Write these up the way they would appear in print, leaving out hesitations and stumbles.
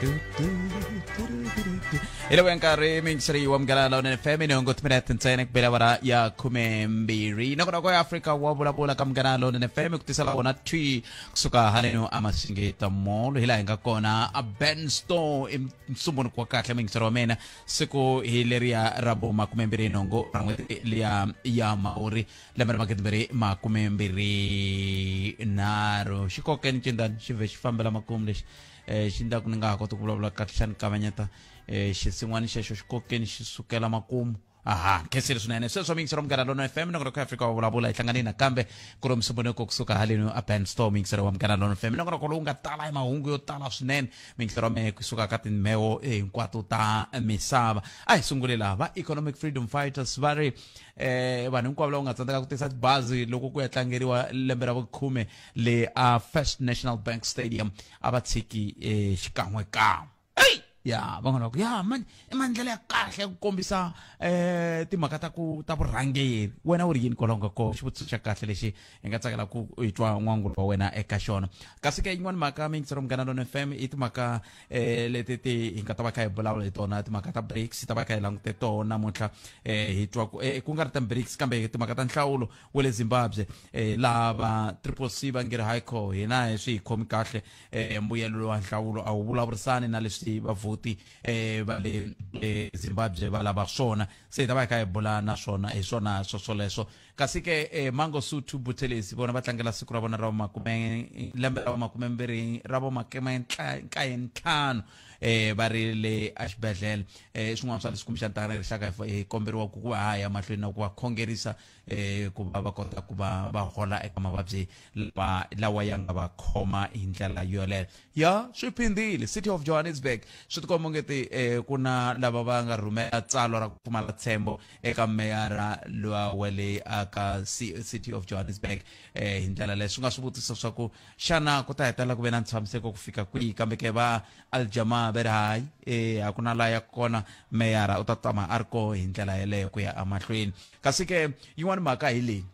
Hi loko nkarhi miyingiseri wa Munghana Lonene FM, nhungu timinete ntsena ku bela awara ya 12. Nongonoko ya Afrika wa Vulavula ka Munghana Lonene FM ku tisela wona thwi kusuka haleno aMasingita Mall, hi laha hi nga kona a Ben Store i nsumbuniko wa kahle. Miyingiseri wa mina, siku hi leriya ra bo 28 ra n'hweti liya ya Mhawuri, lembe ra 2023. Xi kokeni cindani xi vhe xi fambela makumu lexi xi ndlaku ni nga ha koti ku vulavula kahle, xa ni kavanyeta xinsin'wana xexo xi kokeni xi sukela makumu. Aha, khensile swinene. Sweswo miyingisero Munghana Lono FM, nongonoko ya Afrika wa Vulavula. Hi hlanganini nakambe ku ri musumbuniko kusuka haleni a Ben Store. Miyingisero wa Munghana Lono FM, nongonoko lowu nga tala hi mahungu yo tala swinene, miyingisero wa mehe, kusuka ka timheho hinkwato ta misava. A hi sungule laha va Economic Freedom Fighters va ri vanhu hinkwavo lava nga tsandzeka ku tisa tibazi loko ku ya tlangeriwa lembe ra vukhume le a First National Bank Stadium a va tshiki xikan'we kan'we. Ey ya, van'wana va ku ya man i mandlela ya kahle ya ku kombisa timhaka ta ku ta vurhangeri. Wena u ri yini kwalaho nga kona? Xivutiso xa kahle lexi hi nga tsakela ku hi twa n'wangulo wa wena eka xona. Kasi ke yin'wana mhaka, miyingisero Munghana Lona FM, i timhaka leti ti hi nga ta va kha hi vulavula hi tona, timhaka ta BRICS. Ta va kha hi langute tona namuntlha, hi twa ku ku nga ri ta BRICS kambe timhaka ta nhlawulo wa le Zimbabwe, laha va Triple C va nge ri hayikho hina hi swi hi khomi kahle, mbuyelo wa nhlawulo a wu vulavurisani na leswi vavhoti va le Zimbabwe va lava swona. Se hi ta va hi kha hi bula na swona hi swona swoswoleswo. Kasi ke Mangosuthu Buthelezi vona va tlangela siku ra vona ra makume lembe ra makumembirhi ra vo makume nkaye ntlhanu va ri le exibedhlele. Swin'wana swa leswi kumbexana tani rixaka hi komberiwa ku va ha ya mahlweni na ku va khongerisa ku va va kota ku va va hola eka mavabyi lawa ya nga va khoma hi ndlela yoleyo. Ya swi phindile City of Johannesburg, swi tikomba ongeti ku na lava va nga rhumela tsalwa ra ku pfumala ntshembo eka meyara lowa wa le aka City of Johannesburg hi ndlela leyi swi nga swivutiso swa ku xana ku ta hetelela ku ve na ntshamiseko ku fika kwihi. Kambe ke va Aljamaa va ri hayi, a ku na laha ya kona, meyara u ta tama a ri koho hi ndlela yeleyo ku ya emahlweni. Kasi ke yin'wana mhaka hi leyi,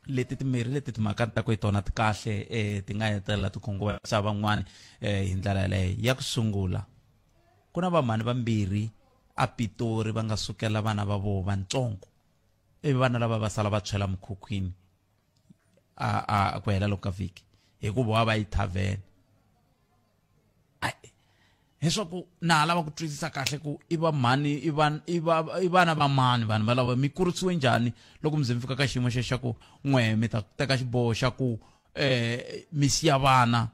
leti timirhi leti timhaka ta ku hi tona ti kahle ti nga hetelela ti khunguvanyisa van'wani hi ndlela yeleyo. Ya ku sungula, ku na vamhani vambirhi a Pitori va nga sukela vana va voho vantsongo, ivi vana lava va sala va tshwela mukhukhwini a ku hela loko ka vhiki hikuva va va yi thavene. Leswaku na ha lava ku twisisa kahle ku i va mhani i va i va i vana va mani, vanhu valava mi kurisiwe njhani loko mi ze mi fika ka xiyimo xexo xa ku n'we mi ta teka xiboho xa ku mi siya vana.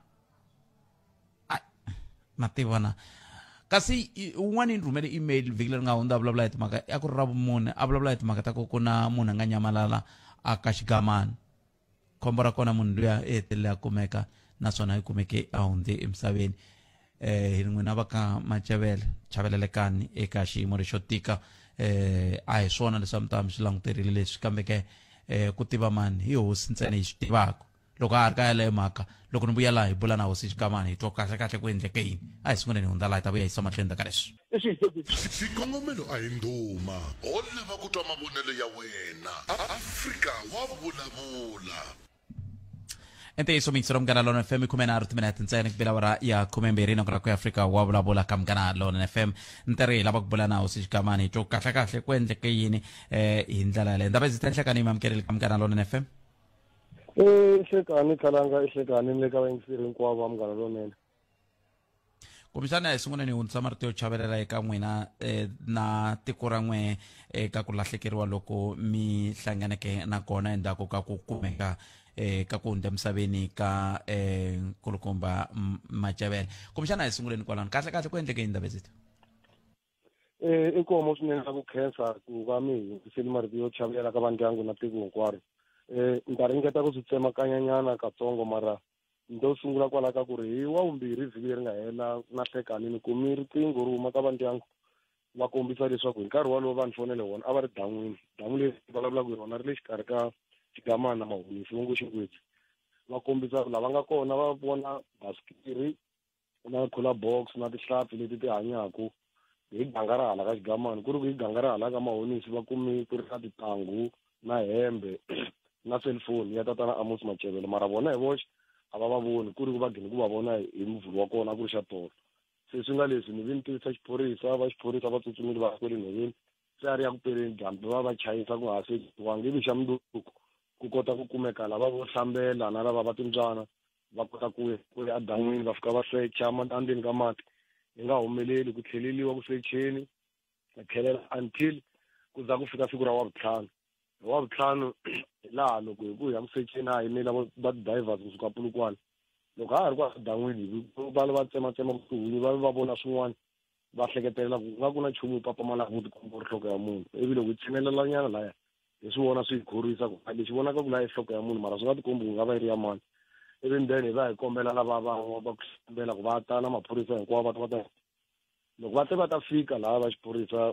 Na tiva na kasi un'wana yi ni rhumele email vhiki leri nga hundza, a vulavula hi timhaka, a ku ri ra vumune, a vulavula hi timhaka ta ku ku na munhu a nga nyamalala a ka xigamani. Khombo ra kona munhu luya i hetelele a kumeka, naswona i kumeke a hundze emisaveni. Hi n'wina va ka Macevele, chavelelekani eka xiyimo lexo tika. A hi swona leswi a mi ta mi swi languterile leswi, kambe ke ku tiva mani hi hosi ntsena yi swi tivaka. Loko a ha ri ka yaleyo mhaka, loko ni vuya laha hi bula na hosi Xikamani, hi twa kahle kahle ku endleke yini. A hi sunguleni hi hundza laha, hi ta vuya hi yisa mahlweni ka leswi. Xikongomelo a hi ndhuma, ho lava ku twa mavonelo ya wena. Afrika wa Vulavula. Ntiyiso miyingiselo Munghana Lona FM, 13 timinete ntsena ku bela awara ya 12, nako ra ku Afrika wa Vulavula ka Munghana Lona FM. Ntirhi hi lava ku bula na hosi Xikamani, hi twa kahle kahle ku endleke yini hi ndlela yaleyo. Ndaba ndzi ta nhlekani yi mamukeleli ka Munghana Lona FM. I nhlekani khalanga, i nhlekani ni le ka vayingiseri hinkwavo va Munghana Lonene. Kumbexana hi sunguleni hi hundzisa marito yo chavelela eka n'wina na tiko ra n'we eka ku lahlekeriwa loko mi hlanganeke na kona endzhaku ka ku kumeka ka ku hundza emisaveni ka nkulukumba Macevele. Kumbexana hi sunguleni kwalano, kahle kahle ku endleke yini, Ndabezitha? Inkomo swinene na ku khensa ku va mi hundziseli marito yo chavelela ka vandyangu na tiko hinkwaro. Ni ta ringeta ku swi tsemakanyanyana katsongo, mara ndo sungula kwala ka ku ri hi wa vumbirhi vhiki leri nga hela na hlekani ni kumi riqingho ri huma ka vandyangu, va kombisa leswaku hi nkarhi wolowo va ni fonele wona a va ri dan'wini. Damu leri vulavulaka hi rona ri le xikarhi ka Xigamana na Mahonisi, vongo Xingwedzi. Va kombisa ku lava nga kona va vona basikiri na cooler box na tihlampfi leti ti hanyaku hi ganga ra hala ka Xigamani, ku ri ku hi ganga ra hala ka Mahonisi va kumi ku ri na titangu na hembe na cellphone ya tatana Amos Macevele, mara vona hi voxe a va va voni, ku ri ku va gini ku va vona hi muvhulu wa kona a ku ri xa tolo. Se swi nga leswi ni vi ni tivisa xiphorisa, va xiphorisa va tsutsumile va kwele nhoveni, se a ri ya ku peleni dyambu, va va chayisa ku nga ha sechiwangi. Ivi xa mundzuku ku kota ku kumeka lava vo hlambela na lava va timbyana, va kota ku ya edan'wini, va fika va secha endzeni ka mati, yi nga humeleli, ku tlheleliwa ku secheni, va tlhelela until ku za ku fika siku ra wavuntlhanu. Hi wavuntlhanu hi laha loko hi ku ya ku secheni, a yimela va divers kusuka Polokwane. Loko ha ha ri kwala dan'wini, va va tsematsema tihunyi, va va vona swin'wana, va hleketelela ku nga ku na nchumu wu papamalaka wu tikomba wu ri nhloko ya munhu. Ivi loko hi tshinelelanyana laya, hi swi vona swi hi khorwisa ku lexi vonaka ku laya i nhloko ya munhu, mara swi nga tikombi ku nga va yi ri ya mani. Ivi then hi va hi kombela lava va ku hlambela ku va ta na maphorisa hinkwavo, va ta va ta. Loko va te va ta fika laha va xiphorisa,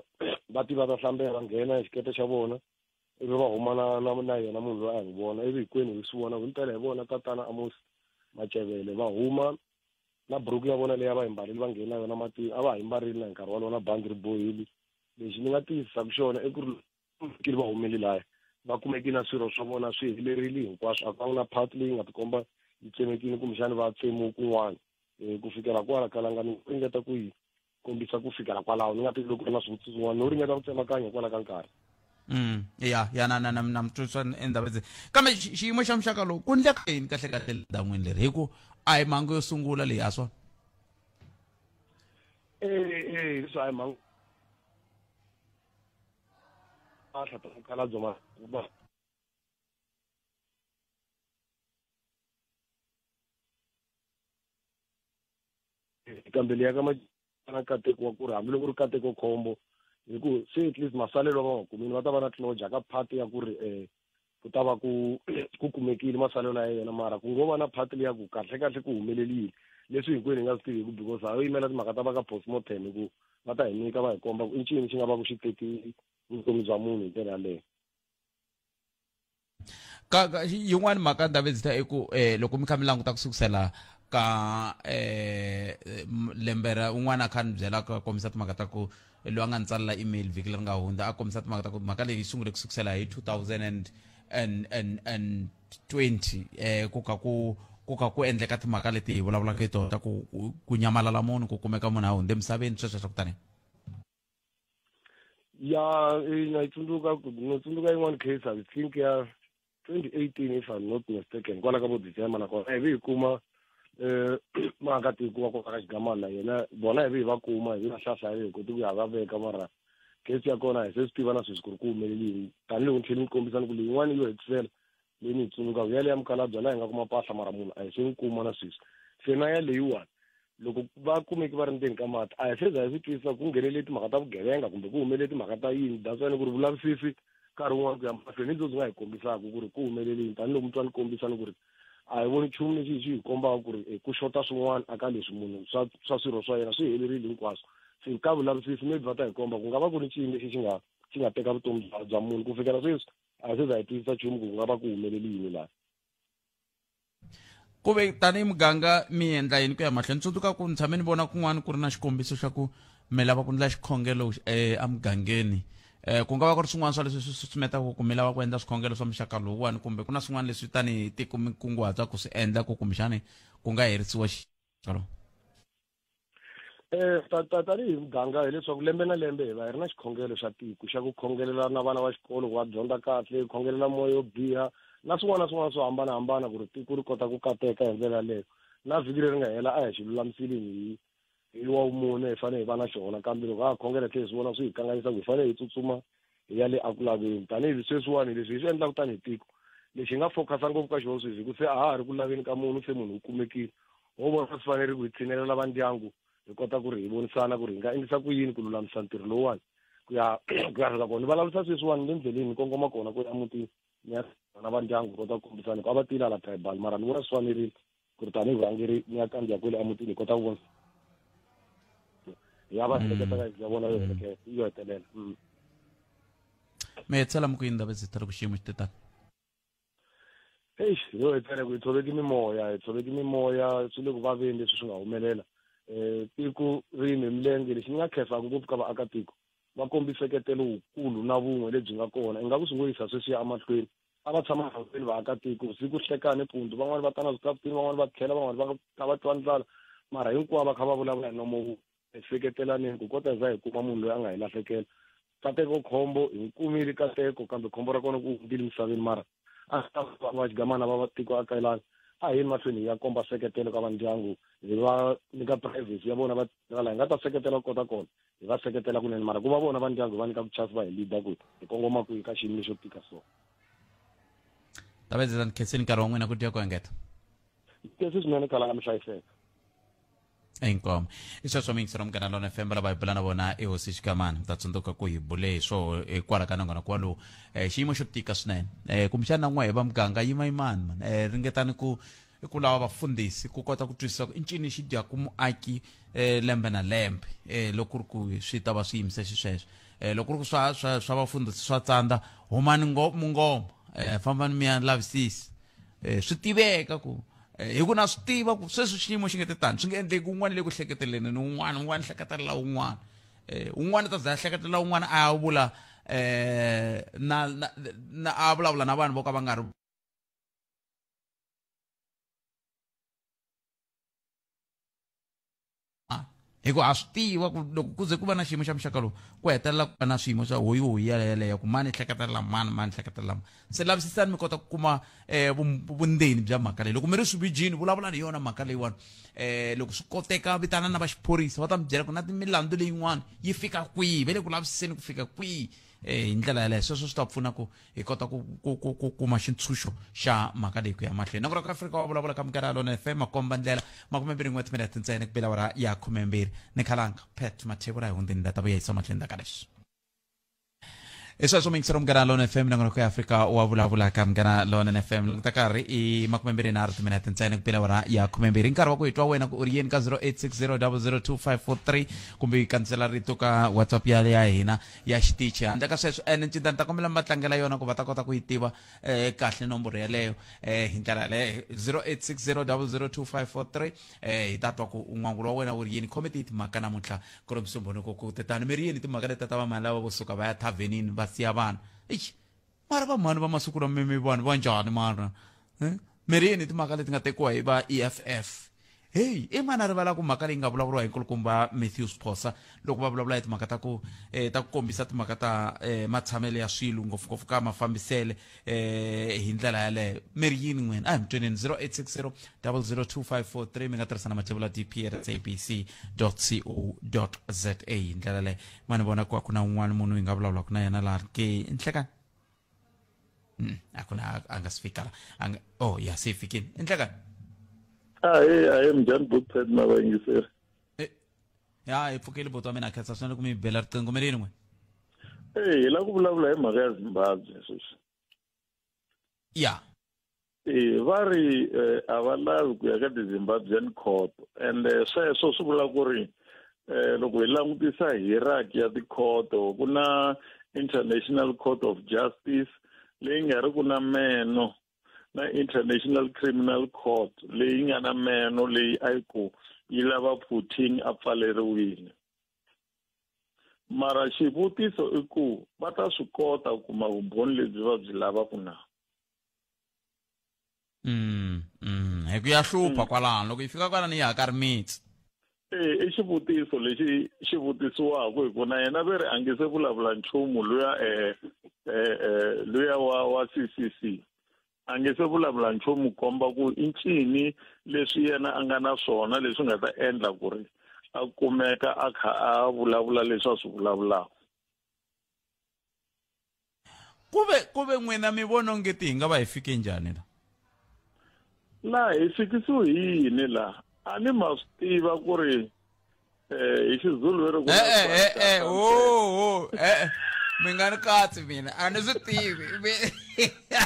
va ti va ta hlambela, va nghena hi xikepe xa vona, ivi va huma na yena munhu loyi a hi n'wi vona. Ivi hinkwenu hi swi vona ku himpela hi vona tatana Amos Macevele, va huma na buruku ya vona leyi a va yi mbarile, va nghena yona matini, a va ha yi mbarile na hi nkarhi wolowo, na bandi ri bohile. Lexi ni nga tiyisisaka xona i ku ri fikile va humile laya, va kumekile na swirho swa vona swi helerile hinkwaswo, a ku na part leyi nga tikomba yi tsemekile kumbexani va tsemiwe kun'wana. Ku fikela kwala kalanga ni ringeta ku yi kombisa ku fikela kwalaho, ni nga tivi loko ku ri na swivutiso swin'wana, no ringeta ku tsemakanya hikwalaho ka nkarhi. Ya ya na na na na mutwiswa endabedze, kambe xiyimo xa muxaka lowu ku ndleka yini kahle kahle dan'wini leri, hi ku a hi mhangu yo sungula leyi, a swona? Eh, leswi a hi mhangu ta mukhalabye ma kambe leya ka na nkateko wa ku ri hambiloko ri kateko khombo, hi ku se at least masalelo va nga kumini, va ta va na closure ka part ya ku ri ku ta va ku kumekile masalelo ya yena, mara ku ngo va na part leya ku kahle kahle ku humelerile leswi hinkwenu hi nga swi tiviku, because ha yo yimela timhaka ta va ka postmortem ku va ta hi nyika, va hi komba ku i ncini xi nga va ku xi teki vutomi bya munhu hi ndlela yaleyo. Ka yin'wani mhaka David i ku loko mi kha mi languta ku sukusela ka lembe ra un'wana a kha ni byela ka kombisa timhaka ta ku loyi a nga ni tsalela email vhiki leri nga hundza, a kombisa timhaka ta ku mhaka leyi yi sungule ku sukusela hi 2020, ku ka ku endleka timhaka leti hi vulavulaka hi tona ta ku nyamalala munhu, ku kumeka munhu a hundze emisaveni, sweswo swa ku tani. Ya, na yi tsundzuka, ni tsundzuka yin'wana case, I think ya 2018 if I'm not mistaken, kwala ka vo December, nakona hi vi hi kuma maakatiko wa kona ka xigamana na yena vona, hi vi hi va kuma, hi vi va hlahla, hi koti ku ya va veka, mara case ya kona hi se swi tiva na sweswi ku ri ku humelelini. Tanihiloko ni tlhela ni kombisa ni ku leyin'wana yo hetisela leyi ni yi tsundzukaka yaleyo ya mukhalabye laha hi nga kuma mpahla, mara munhu a hi se n'wi kuma na sweswi. Se na ya leyiwani, loko va kumeki va ri ndzeni ka mati, a hi se za hi swi twisisa ku nghenele timhaka ta vugevenga kumbe ku humelele timhaka ta yini. That's why ni ku ri vulavisisi nkarhi wun'wana ku ya mahlweni hi byo byi nga hi kombisaka ku ri ku humelelini, tanihiloko mutwa ni kombisa ni ku ri a hi voni nchumu lexi xi hi kombaka ku ri ku xota swin'wana aka leswi munhu swa swirho swa yena swi helerile hinkwaswo. Se ka vulavisisi maybe va ta hi komba ku nga va ku ri ncini lexi xi nga teka vutomi bya munhu. Ku fikela sweswi a hi se za hi twisisa nchumu ku nga va ku humeleli yini laha. Ku ve tanihi muganga mi endla yini ku ya mahlweni? Tsundzuka ku ni tshame ni vona kun'wana ku ri na xikombiso xa ku mi lava ku endla xikhongelo emugangeni, ku nga va ku ri swin'wana swa leswi swi susumetaka ku mi lava ku endla swikhongelo swa muxaka lowuwani, kumbe ku na swin'wana leswi tanihi tiko mi kunguhata ku swi endla ku kumbexani ku nga herisiwa xikalo? Tanihi muganga, hileswaku lembe na lembe hi va hi ri na xikhongelo xa tiko xa ku khongelela na vana va xikolo ku va dyondza kahle, ku khongelela moya yo biha na swin'wana na swin'wana swo hambanahambana, ku ri tiko ri kota ku kateka hi ndlela yaleyo. Na vhiki leri nga hela a hi xi lulamisile hi wa vumune, hi fanele hi va na xona, kambe loko ha khongela tlhe hi swi vona swi hi kanganyisa ku hi fanele hi tsutsuma hi ya le aku laveni. Tanihi sweswiwani leswi hi swi endlaka tanihi tiko, lexi hi nga focusa ngopfu ka xona sweswi, hi ku se a ha ha ri ku laveni ka munhu, se munhu u kumekile, ho vona swi fanerile ku hi tshinelela va ndyangu, hi kota ku ri hi vonisana ku ri hi nga endlisa ku yini ku lulamisa ntirho lowuwani ku ya fika kona. Ni vulavurisa sweswiwani le ndleleni ni kongoma kona ku ya mutini, ni ya na va ndyangu, kota ku kombisana ku a va tile hala tribal, mara ni vona swi fanerile ku ri tanihi vurhangeri ni ya kandziya kwele emutini, hi kota ku vona hi ya va heleketa ka ya vona yo heleketa yo hetelela. Mi hetisela mi ku yini, Ndaba Zitha, loko xiyimo xi te tani? Eish, yo hetisela ku hi tshoveki mimoya, hi tshoveki mimoya, swi le ku vaveni leswi swi nga humelela. Tiko ri yime milenge. Lexi ni nga khensaka ngopfu ka vaakatiko, va kombisa nseketelo wukulu na vun'we lebyi nga kona, ingaku swi ngo yisa sweswiya emahlweni. A va tshama mahlweni vaakatiko siku, hlekani, mpundzu, van'wani va ta na swikaputini, van'wani va tlhela, van'wani va kha va twa ndlala, mara hinkwavo va kha va vulavula hi nomo wun'we. Hi seketelaneni ku kota hi za hi kuma munhu loyi a nga hi lahlekela. Kateko khombo hi n'wi kumile Kateko, kambe khombo ra kona ku hundzile misaveni, mara a va xigamana va tiko a kayelana. A hi yeni mahlweni hi ya komba seketelo ka vandyangu, hi va nyika privacy ya vona, va laha hi nga ta seketela ku kota kona, hi va seketela kunene, mara ku va vona vandyangu hi va nyika ku chance va hi leader ku hi kongoma kwihi ka xiyimo lexo tika so. Tavedzela ni khenseni nkarhi wa n'wina ku dya ku engeta. Khensi swinene khalanga, mi hlayiseka. Inkomo i sweswo miyingiselo Munghana Lona FM lava hi bula na vona i hosi Xikamani. Mi ta tsundzuka ku hi bule hi swoho hikwalaho ka nongonoko walowu. Xiyimo xo tika swinene, kumbexana na n'we hi va muganga yima yimani mani, ringetani ku ku lava vafundhisi ku kota ku twisisa ku i ncini xi dyaku muaki lembe na lembe, loko ku ri ku swi ta va swi yimise xisweswo, loko ku ri ku swa swa swa vafundhisi swa tsandza, humani mungoma, fambani mi ya lavisisa, swi tiveka ku hi ku na swi tiva ku sweswi xiyimo xi nge te tani, swi nge endleki un'wana le ku hleketeleni ni un'wana, un'wana hleketelela un'wana, un'wana ta za hleketelela un'wana, a ya vula na na na a vulavula na vanhu vo ka va nga ri hi ku ha swi tiva ku loko ku ze ku va na xiyimo xa muxaka lowu, ku hetelela ku va na swiyimo swa hoyi hoyi yeleyo ku mani hleketelela mani, mani hleketelela mani. Se lavisisani mi kota ku kuma vundzeni bya mhaka leyi. Loko mi ri swivijini, vulavulani hi yona mhaka leyiwani. Loko swi koteka, vitana na va xiphorisa, va ta mi byela ku na milandzu leyin'wana yi fika kwihi, va le ku lavisiseni ku fika kwihi. Hi ndlela yaleyo sweswo swi ta pfuna ku hi kota ku ku ku ku kuma xintshunxo xa mhaka leyi ku ya mahlweni. Nongonoko ka Afrika wa vulavula ka Munghana Lona FM, makomba ndlela, 21 timinete ntsena ku bela awara ya 12. Ni khalanga Pat Mathebula hi hundzini ta vuya yisa mahlweni ka leswi. I sweswo muyingiseri Munghana Lona FM, nongonoko ya Afrika wa vulavula ka Munghana Lona FM. Loko ta karhi i 23 timinete ntsena ku bela awara ya 12, nkarhi wa ku hi twa wena ku u ri yini ka 0860002543 kumbe yi kandzela rito ka WhatsApp ya ya hina ya xitichi. Handle ka sweswo, ene ncinta ni ta kombela mi va tlangela yona ku va ta kota ku yi tiva kahle nomboro yeleyo, hi ndlela yaleyo 0860002543. Hi ta twa ku n'wangulo wa wena wu ri yini. Khome ti timhaka namuntlha ku ri Musumbhunuko ku te tani mi ri yini timhaka leti ta vamhani lava vo suka va ya thavenini va siya vana. Eish, mara vamhani va masiku lama mi vanhu va njhani mara? Mi ri yini timhaka leti nga tekiwa hi va EFF? Heyi, i mani a rivala ku mhaka leyi nga vulavuriwa hi nkulukumba Matthews Phosa loko va vulavula hi timhaka ta ku ta ku kombisa timhaka ta matshamelo ya swilo ngopfungopfu ka mafambisele hi ndlela yaleyo? Mi ri yini n'wina? A hi mi tweneni 0860 002543. Mi nga tirhisa na mathevula dp at sabc co za hi ndlela yaleyo. Ma ni vona ku a ku na un'wana munhu hi nga vulavulaka na yena laha ke nhlekani? A ku na, a nga si fika la. A nga, oh ya, se fikile nhlekani. Ahe, ahe, minjhani Bookpad na vayingiseri? Ya, hi pfukile buti wa mina, khensa swinene ku mi bela riqingho. Mi ri yini n'we? E hi lava ku vulavula hi mhaka ya Zimbabwe sweswi. Ya. E va ri a va lavi ku ya ka ti-Zimbabwean court, and sweswo swi vula ku ri loko hi langutisa hierarchy ya tikhoto, ku na International Court of Justice leyi nga ri ku na meno, na International Criminal Court leyi nga na meno, leyi a yi ku yi lava Putin a pfaleriwile. Mara xivutiso i ku va ta swi kota ku kuma vumbhoni lebyi va byi lavaka na? Hi ku ya hlupha kwalano loko yi fika kwalano ya ha ka ri mitsi. E i xivutiso lexi xi vutisiwaka hi ku na yena ve ri a nge se vulavula nchumu luya, luya wa CCC a nge se vulavula nchumu komba ku i ncini leswi yena a nga na swona leswi nga ta endla ku ri a kumeka a kha a vulavula leswi a swi vulavulaka. Kuve n'wina mi vona ongeti hi nga va hi fike njhani la? La hi fikisiwe hi yini la? A ni ma swi tiva ku ri hi Xizulu ve ri ku oh, oh, mi nga ni katsi mina, a ni swi tivi.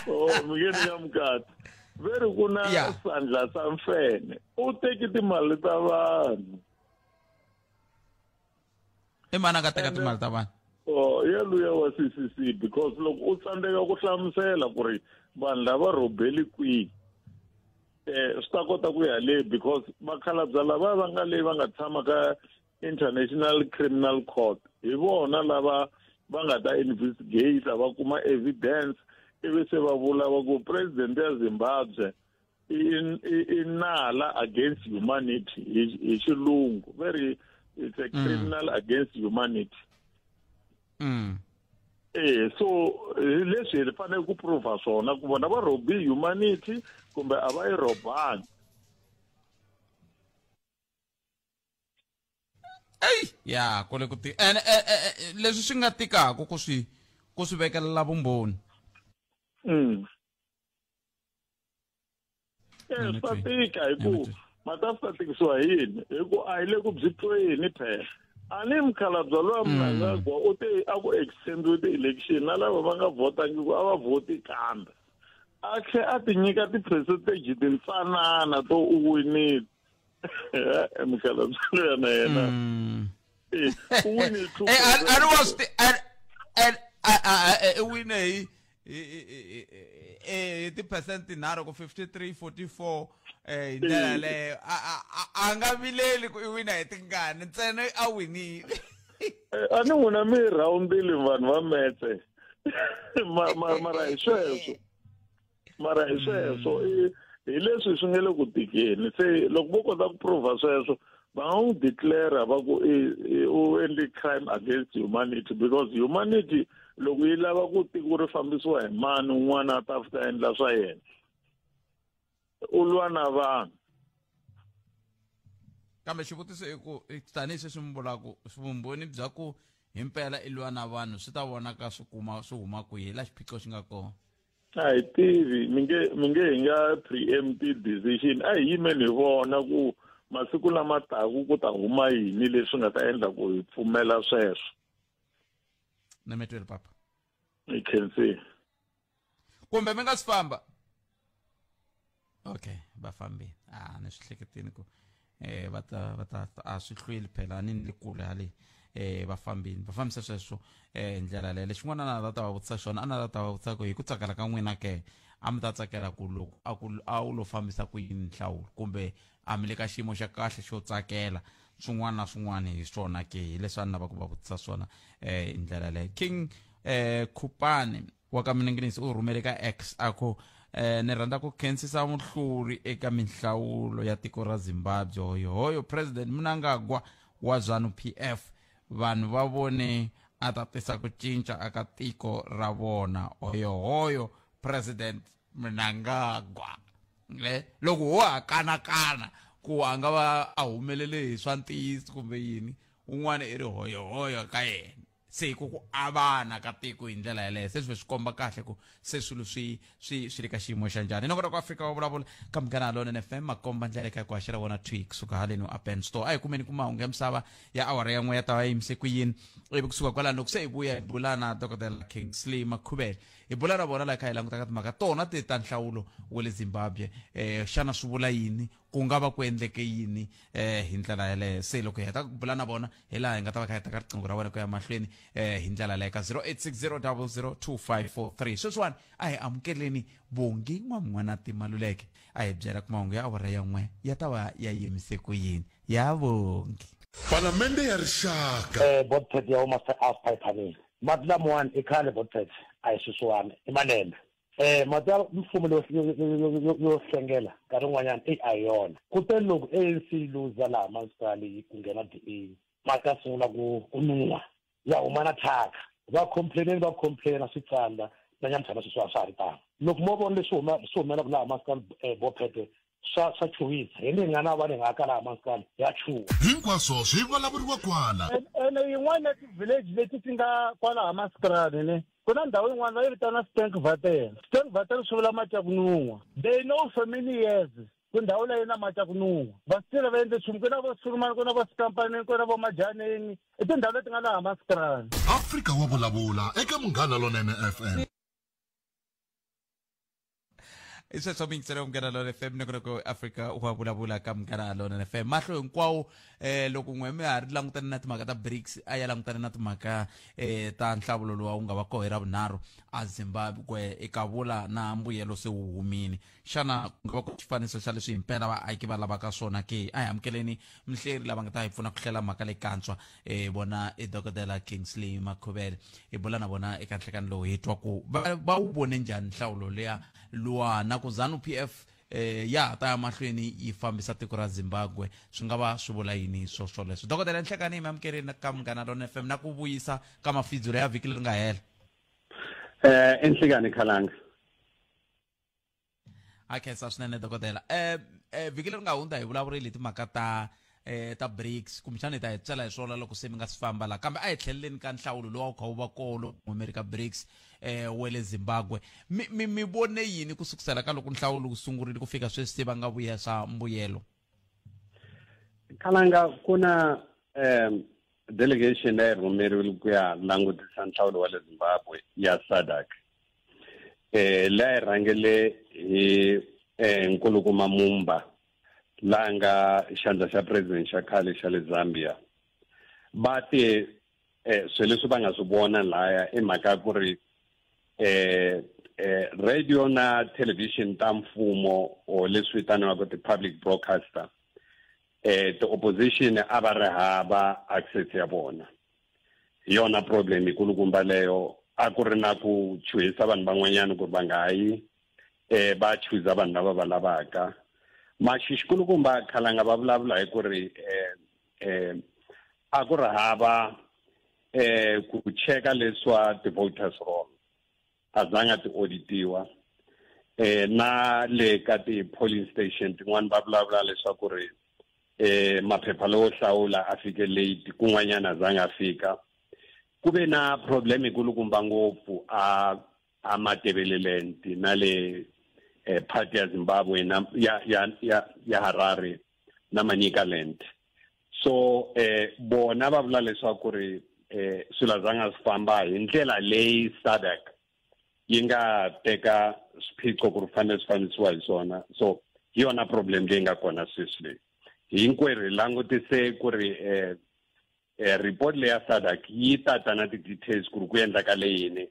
Oh, mi nge ni nga mi katsi. Ve ri ku na sandla sa mfene u teki timali ta vanhu. I mani a nga teka timali ta vanhu? Oh, ya luya wa CCC, because loko u tsandzeka ku hlamusela ku ri vanhu lava rhobeli kwihi, swi ta kota ku ya le, because vakhalabya lava va nga le va nga tshama ka International Criminal Court hi vona lava va nga ta investigate, va kuma evidence, ivi se va vula va ku president ya Zimbabwe i nala against humanity hi xilungu. Ve ri It's a criminal against humanity. So hi leswi hi fanele ku prova swona ku vona va rhobi humanity kumbe a va yi rhobangi. Ey ya kule ku ti ene leswi swi nga tikaka ku swi vekelela vumbhoni. Swa tika hi ku mata swi ta tikisiwa hi yini, hi ku a hi le ku byi tweni phela. A ni mukhalabye lowa Mnangagwa u te a ku extendiwe ti-election na lava va nga votangiku a va vhoti kambe a tlhe a ti nyika ti-percentage tintsanana to u winile. Mukhalabye loya na yena u winile 2%. I wine hi ti-percent tinharhu ku 53 44 hi ndlela yaleyo. A nga vileli ku i wina hi tingani, ntsena a winile. A ni n'wina mi rhawundile vanhu va metse. Mara hi sweswo. Mara hi sweswo hi leswi swi nga le ku tikeni. Se loko vo kota ku prova sweswo, va nga n'wi declare va ku u endle crime against humanity, because humanity loko yi lava ku tiko ri fambisiwa hi mani un'wana a ta fika endla swa yena, u lwa na vanhu. Kambe xivutiso i ku tanihi sweswi mi vulaka vumbhoni bya ku himpela i lwa na vanhu swi ta vonaka swi kuma swi huma kwihi la xiphiqo xi nga kona? A hi tivi, mi nge hi nga preempt decision. A hi yimeni hi vona ku masiku lama taku ku ta huma yini leswi nga ta endla ku hi pfumela sweswo. Nametweli papa. I can see. Kumbe mi nga swi famba. Okay, va fambile. Ni swi hleketini ku va ta a swi hlweli phela ni le kule hale. Va fambile, va fambisa sweswo ndlela leyo. Lexin'wana na ta va vutisa xona, a na ta va vutisa ku hi ku tsakela ka n'wina ke a mi ta tsakela ku loko a ku a wu lo fambisa ku yini nhlawulo, kumbe a mi le ka xiyimo xa kahle xo tsakela swin'wana na swin'wana hi swona ke? Hi leswi a ni lava ku va vutisa swona hi ndlela leyo. King Khupani wa ka Minengenisi u rhumele ka X a ku ni rhandza ku khensisa muhluri eka minhlawulo ya tiko ra Zimbabwe, hoyohoyo President Mnangagwa wa ZANU-PF. Vanhu va vone a ta tisa ku cinca aka tiko ra vona, hoyohoyo President Mnangagwa. Loko ho ha kanakana ku a nga va a humelele hi swa ntiyiso kumbe yini, un'wana i ri hoyohoyo ka yena. Se ku avana ka tiko hi ndlela yaleyo se swi komba kahle ku se swilo swi le ka xiyimo xa njhani. Nongonoko wa Afrika wa vulavula ka Munghana Lonene FM, makomba ndlela eka ku haxela wona twi kusuka haleni Appen Store. A hi kumeni ku mahungu ya misava ya awara ya n'we ya ta va yimise ku yini, ivi kusuka kwalano loko se hi vuya hi bula na Dokodela Kingsley Makhuvele, hi bula na vona laha kha hi langutaka timhaka tona ti ta nhlawulo wa le Zimbabwe. Xana swi vula yini, ku nga va ku endleke yini hi ndlela yaleyo? Se loko hi heta ku bula na vona hi laha hi nga ta va kha hi teka riqingho ra wena ku ya mahlweni hi ndlela leyo ka 0860002543. Sweswiwani a hi amukeleni Bongi N'wamun'wanati Maluleke a hi byela ku mahungu ya awara ya 1 ya ta va ya yimise ku yini. Ya Bongi. Palamende ya Rixaka. Botpet ya huma ePhayiphanini. Mati lamawani i khale Botpet a hi sweswiwani i malembe. Mati ya mfumo yo hlengela nkarhi wun'wanyana i a hi yona. Kutani loko ANC yi luza laha masipala yi ku nghena DA, mati ya sungula ku nuha ya huma na thyaka. Va complaineni va complaina swi tsandza na nyamutlha na sweswi a swa ha ri tano. Loko mo vona leswi swi humelelaka laha masipala Botpet swa chuhisa. Hi ni nga na vanhu hi nga aka laha masipala ya chuha. Hinkwaswo swi vulavuriwa kwala. Ene yin'wana ya ti-village leti ti nga kwalaha masipala ne, ku na ndhawu yin'wana va yi vitana Stinkwater. Stinkwater swi vula mati ya ku nun'hwa. They know for many years ku ndhawu leyi na mati ya ku nun'hwa. Va swi va endle nchumu, ku na vo Surumani, ku na vo Skampaneni, ku na vo Majaneni. I tindhawu leti nga laha masipala. Afrika wa vulavula eka Munghana Lonene FM. I sweswo miyingiselo ya Munghana Lonene FM, nongonoko Afrika wa vulavula ka Munghana Lonene FM. Mahlo hinkwawo loko n'we mi ha ri langutane na timhaka ta BRICS, a ya langutane na timhaka ta nhlawulo lowu wu nga va koho hi Ravunharhu a Zimbabwe, eka vula na mbuyelo se wu humile. Xana ku nga va ku xifaniso xa leswi himpela vaaki va lavaka swona ke? A hi amukeleni mihleri lava nga ta hi pfuna ku hlela mhaka leyi kantswa, vona i Dokodela Kingsley Makhuvele. Hi bula na vona eka nhlekani lowu hi twa ku va wu vone njhani nhlawulo leya luwa na ku ZANU-PF Ya ha ta ya mahlweni yi fambisa tiko ra Zimbabwe, swi nga va swi vula yini swo swoleswo? Dokodela, Nhlekani, mi amukerini ka Munghana Lona FM na ku vuyisa ka mafidzula ya vhiki leri nga hela. Enhlekani, Khalanga. A khensa swinene, dokodela. Vhiki leri nga hundza hi vulavurile hi timhaka ta BRICS, kumbexana hi ta hi tsela hi swona loko se mi nga si famba la, kambe a hi tlheleleni ka nhlawulo lowu a wu kha wu va kolo America BRICS we le Zimbabwe. Mi vone yini ku sukusela ka loko nhlawulo wu sungurile ku fika sweswi se va nga vuya swa mbuyelo? Khalanga, ku na delegation leyi rhumeriwile ku ya langutisa nhlawulo wa le Zimbabwe ya SADC, leyi rhangele hi Nkulukumba Mumba, la nga xandla xa president xa khale xa le Zambia. Va te swilo leswi va nga swi vona laya i mhaka ku ri radio na television ta mfumo, or leswi vitaniwaka ti-public broadcaster, ti-opposition a va ri hava access ya vona. Hi yona problem yikulukumba leyo. A ku ri na ku chuhisa vanhu van'wanyana ku ri va nga yi va chuza vanhu lava va lavaka. Maxi xikulukumba, Khalanga, va vulavula hi ku ri a ku ri hava ku cheka leswa ti-voters roll, a zanga ti auditiwa. Na le ka ti-polling station tin'wani va vulavula leswaku ri maphepha lowo hlawula a fike late, kun'wanyana a zanga fika. Ku ve na problem yikulukumba ngopfu a Matebeleland na le part ya Zimbabwe na ya Harare na Manicaland. So bona va vula leswaku ri swilo zanga swi famba hi ndlela leyi SADC yi nga teka swiphiqo ku ri fanele swi fambisiwa hi swona. So hi yona problem leyi nga kona sweswi leyi. Hinkwerhu hi langutise ku ri report leya SADC yi tata na ti-details ku ri ku endlakale yini,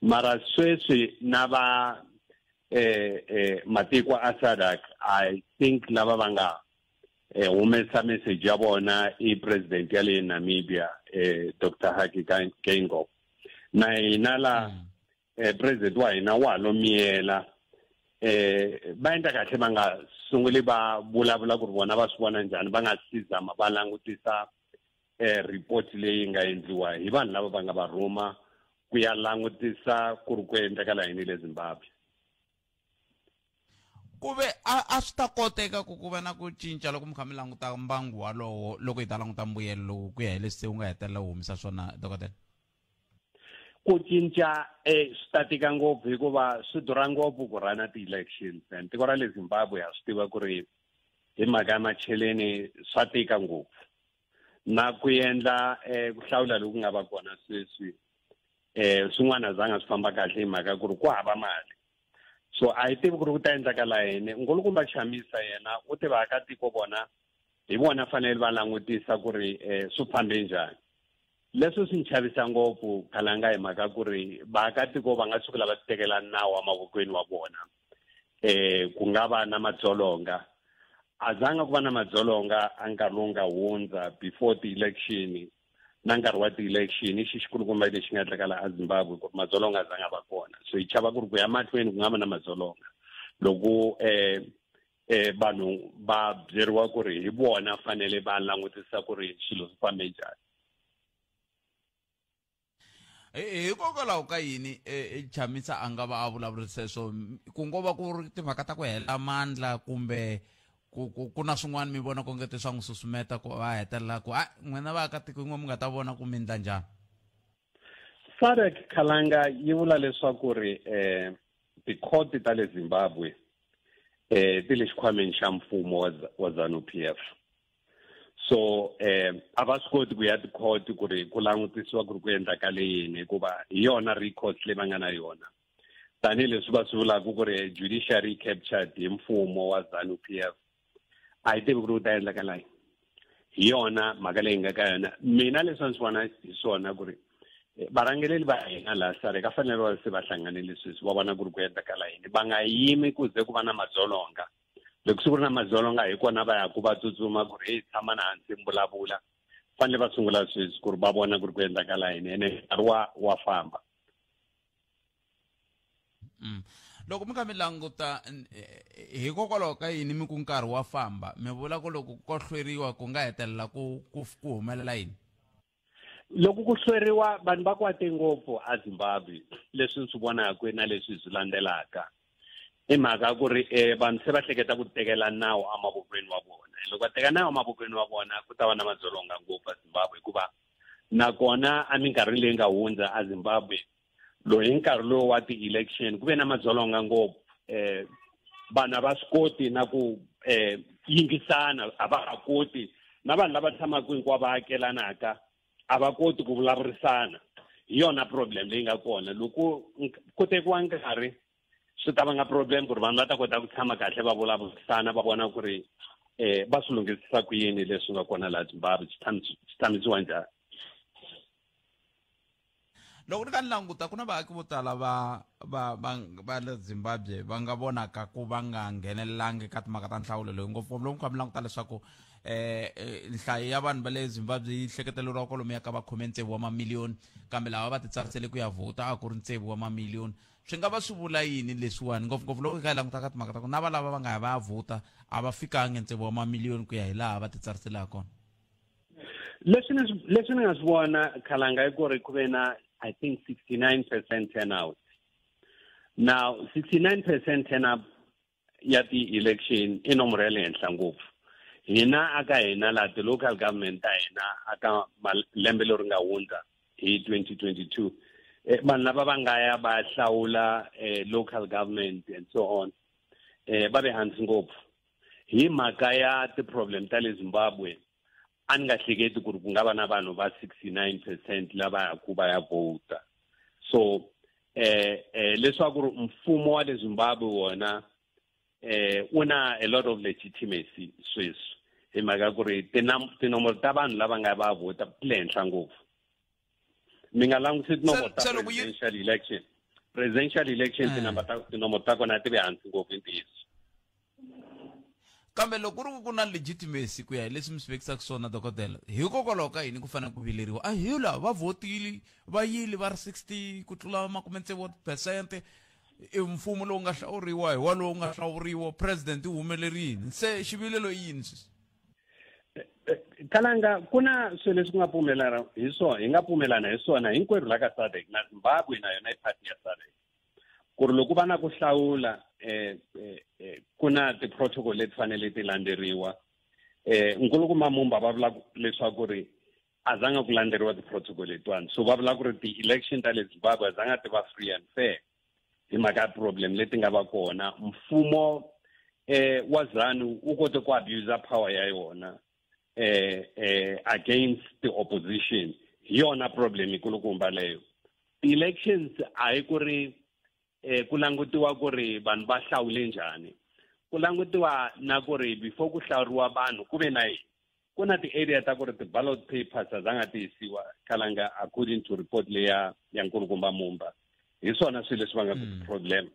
mara sweswi na va matiko a SADC, I think lava va nga humesa message ya vona i president ya le Namibia, Dr Hage Geingob. Na hina la president wa hina wa lo miyela. Va endla kahle va nga sunguli va vulavula ku ri vona va swi vona njhani, va nga si zama va langutisa report leyi nga endliwa hi vanhu lava va nga va rhuma ku ya langutisa ku ri ku endlekala yini le Zimbabwe. Ku ve a swi ta koteka ku va na ku cinca loko mi kha mi languta mbangu walowo, loko hi ta languta mbuyelo lowu ku ya hi leswi se wu nga hetelela wu humisa swona, dokodela? Ku cinca swi ta tika ngopfu, hikuva swi durha ngopfu ku rhana ti-elections, and tiko ra le Zimbabwe ha swi tiva ku ri hi mhaka ya macheleni swa tika ngopfu na ku endla ku hlawula loku nga va kona sweswi. Swin'wana zanga swi famba kahle hi mhaka ku ri ku hava mali. So a hi tivi ku ri ku ta endlakala yini. Nkulukumba Chamisa yena u tiva akatiko vona, hi vona fanele va langutisa ku ri swi fambe njhani. Leswi swi ni chavisa ngopfu, Khalanga, hi mhaka ku ri vaakatiko va nga sukela va tekela nawu emavokweni wa vona, ku nga va na madzolonga. A zanga ku va na madzolonga a nkarhi lowu nga hundza before ti-election na nkarhi wa ti-election. I xi xikulukumba lexi nga endlekala a Zimbabwe ku ri madzolonga a zanga va kona. So hi chava ku ri ku ya mahlweni ku nga va na madzolonga loko vanhu va byeriwa ku ri hi vona fanele va langutisa ku ri swilo swi fambe njhani. Hikokwalaho ka yini Chamisa a nga va a vulavurise sweswo? Ku ngo va ku ri timhaka ta ku hela mandla, kumbe ku na swin'wana mi vona ku ngete swa n'wi susumeta ku va hetelela ku a n'wina vaakatiko yin'we mi nga ta vona ku mi endla njhani? SADC, Khalanga, yi vula leswaku ri tikhoti ta le Zimbabwe ti le xikhwameni xa mfumo wa ZANU PF. So a va swi koti ku ya tikhoti ku ri ku langutisiwa ku ri ku endlakale yini, hikuva hi yona recourse leyi va nga na yona, tanihileswi va swi vulaka ku ri judiciary captured hi mfumo wa ZANU PF. A hi tivi ku ri ku ta endlakala yini. Hi yona mhaka leyi nga ka yona. Mina leswi a ndzi vona hi swona ku ri varhangeleli va hina laha SADC a fanele va se va hlanganile sweswi, va vona ku ri ku endlakala yini, va nga yimi ku ze ku va na madzolonga. Loko siku ri na madzolonga, hi kona va ya ku va tsutsuma ku ri hey, tshama na hansi mi vulavula. Fanele va sungula sweswi ku ri va vona ku ri ku endlakala yini, ene nkarhi wa famba. Loko mi kha mi languta hikokwalaho ka yini mi ku nkarhi wa famba, mi vula ku loko ko hlweriwa ku nga hetelela ku humelela yini? Loko ku hlweriwa vanhu va kwate ngopfu a Zimbabwe, leswi ni swi vonaka na leswi swi landzelaka i mhaka ku ri vanhu se va hleketa ku tekela nawu emavokweni wa vona. Loko va teka nawu emavokweni wa vona ku ta va na madzolonga ngopfu a Zimbabwe, hikuva nakona eminkarhini leyi nga hundza a Zimbabwe loyi hi nkarhi lowu wa ti-election ku ve na madzolonga ngopfu. Vanhu a va swi koti na ku yingisana, a va ha koti na vanhu lava tshamaka hinkwavo va akelanaka a va koti ku vulavurisana. Hi yona problem leyi nga kona. Loko ku tekiwa nkarhi swi ta vanga problem ku ri vanhu va ta kota ku tshama kahle va vulavurisana, va vona ku ri va swi lunghisisa ku yini leswi nga kona laha Zimbabwe, swi tshamisiwa njhani. Loko ni ka ni languta ku na vaaki vo tala va le Zimbabwe va nga vonaka ku va nga nghenelelangi ka timhaka ta nhlawulo loyi, ngopfu loko mi kha mi languta leswaku nhlayo ya vanhu va le Zimbabwe yi hleketeleriwa kwalomuya ka va 16 wa mamiliyoni, kambe lava va titsarisele ku ya vhota a ku ri 6 wa mamiliyoni. Swi nga va swi vula yini leswiwani, ngopfungopfu loko hi kha hi languta ka timhaka ta ku na va lava va nga ya va ya vhota a va fikangi 6 wa mamiliyoni ku ya hi laha va titsariselaka kona? Leswi ni nga swi vona Khalanga i ku ri ku ve na I think 69% turnout. Now 69% turnout ya ti-election i nomoro ya le henhla ngopfu. Hina aka hina laha ti-local government ta hina aka lembe leri nga hundza hi 2022, vanhu lava va nga ya va hlawula local government and so on, va ve hansi ngopfu hi mhaka ya ti-problem ta le Zimbabwe. A ni nga hleketi ku ri ku nga va na vanhu va 69% lava yaku va ya vhota. So leswaku ri mfumo wa le Zimbabwe wona u na a lot of legitimacy sweswi hi mhaka ku ri tinomoro ta vanhu lava nga va vhota ti le henhla ngopfu. Mi nga langutisi tinomoro ta presidential election. Presidential election tinomoro ta kona ti ve hansi ngopfu hi ntiyiso. Kambe loko ku ri ku na legitimacy ku ya hi leswi mi swi vekisaka swona dokodela, hikokwalaho ka yini ku fanele ku vileriwa? A hi lava va vhotile va yile va ri 60 ku tlula 60%, i mfumo lowu nga hlawuriwa hi wa lowu nga hlawuriwa, president yi humelerile, se xivilelo i yini sweswi? Kalanga ku na swilo leswi nga pfumelana hi swona, hi nga pfumelana hi swona hinkwerhu la ka SADC na Zimbabwe na yona i party ya SADC, ku ri loko va na ku hlawula ku na ti-protocol leti fanele ti landzeriwa. Nkulukumba Mumba va vula leswaku ri a zanga ku landzeriwa ti-protocol letiwani, so va vula ku ri ti-election ta le Zimbabwe a zanga ti va free and fair hi mhaka ya problem leti nga va kona. Mfumo wa ZANU wu kote ku abuse power ya yona against the opposition. Hi yona problem yikulukumba leyo. Ti-elections a hi ku ri ku langutiwa ku ri vanhu va hlawule njhani, ku langutiwa na ku ri before ku hlawuriwa vanhu ku ve na yini. Ku na ti-area ta ku ri ti-ballot papers a zanga tiyisiwa Kalanga according to report leya ya Nkulukumba Mumba. Hi swona swilo leswi va nga ku problem.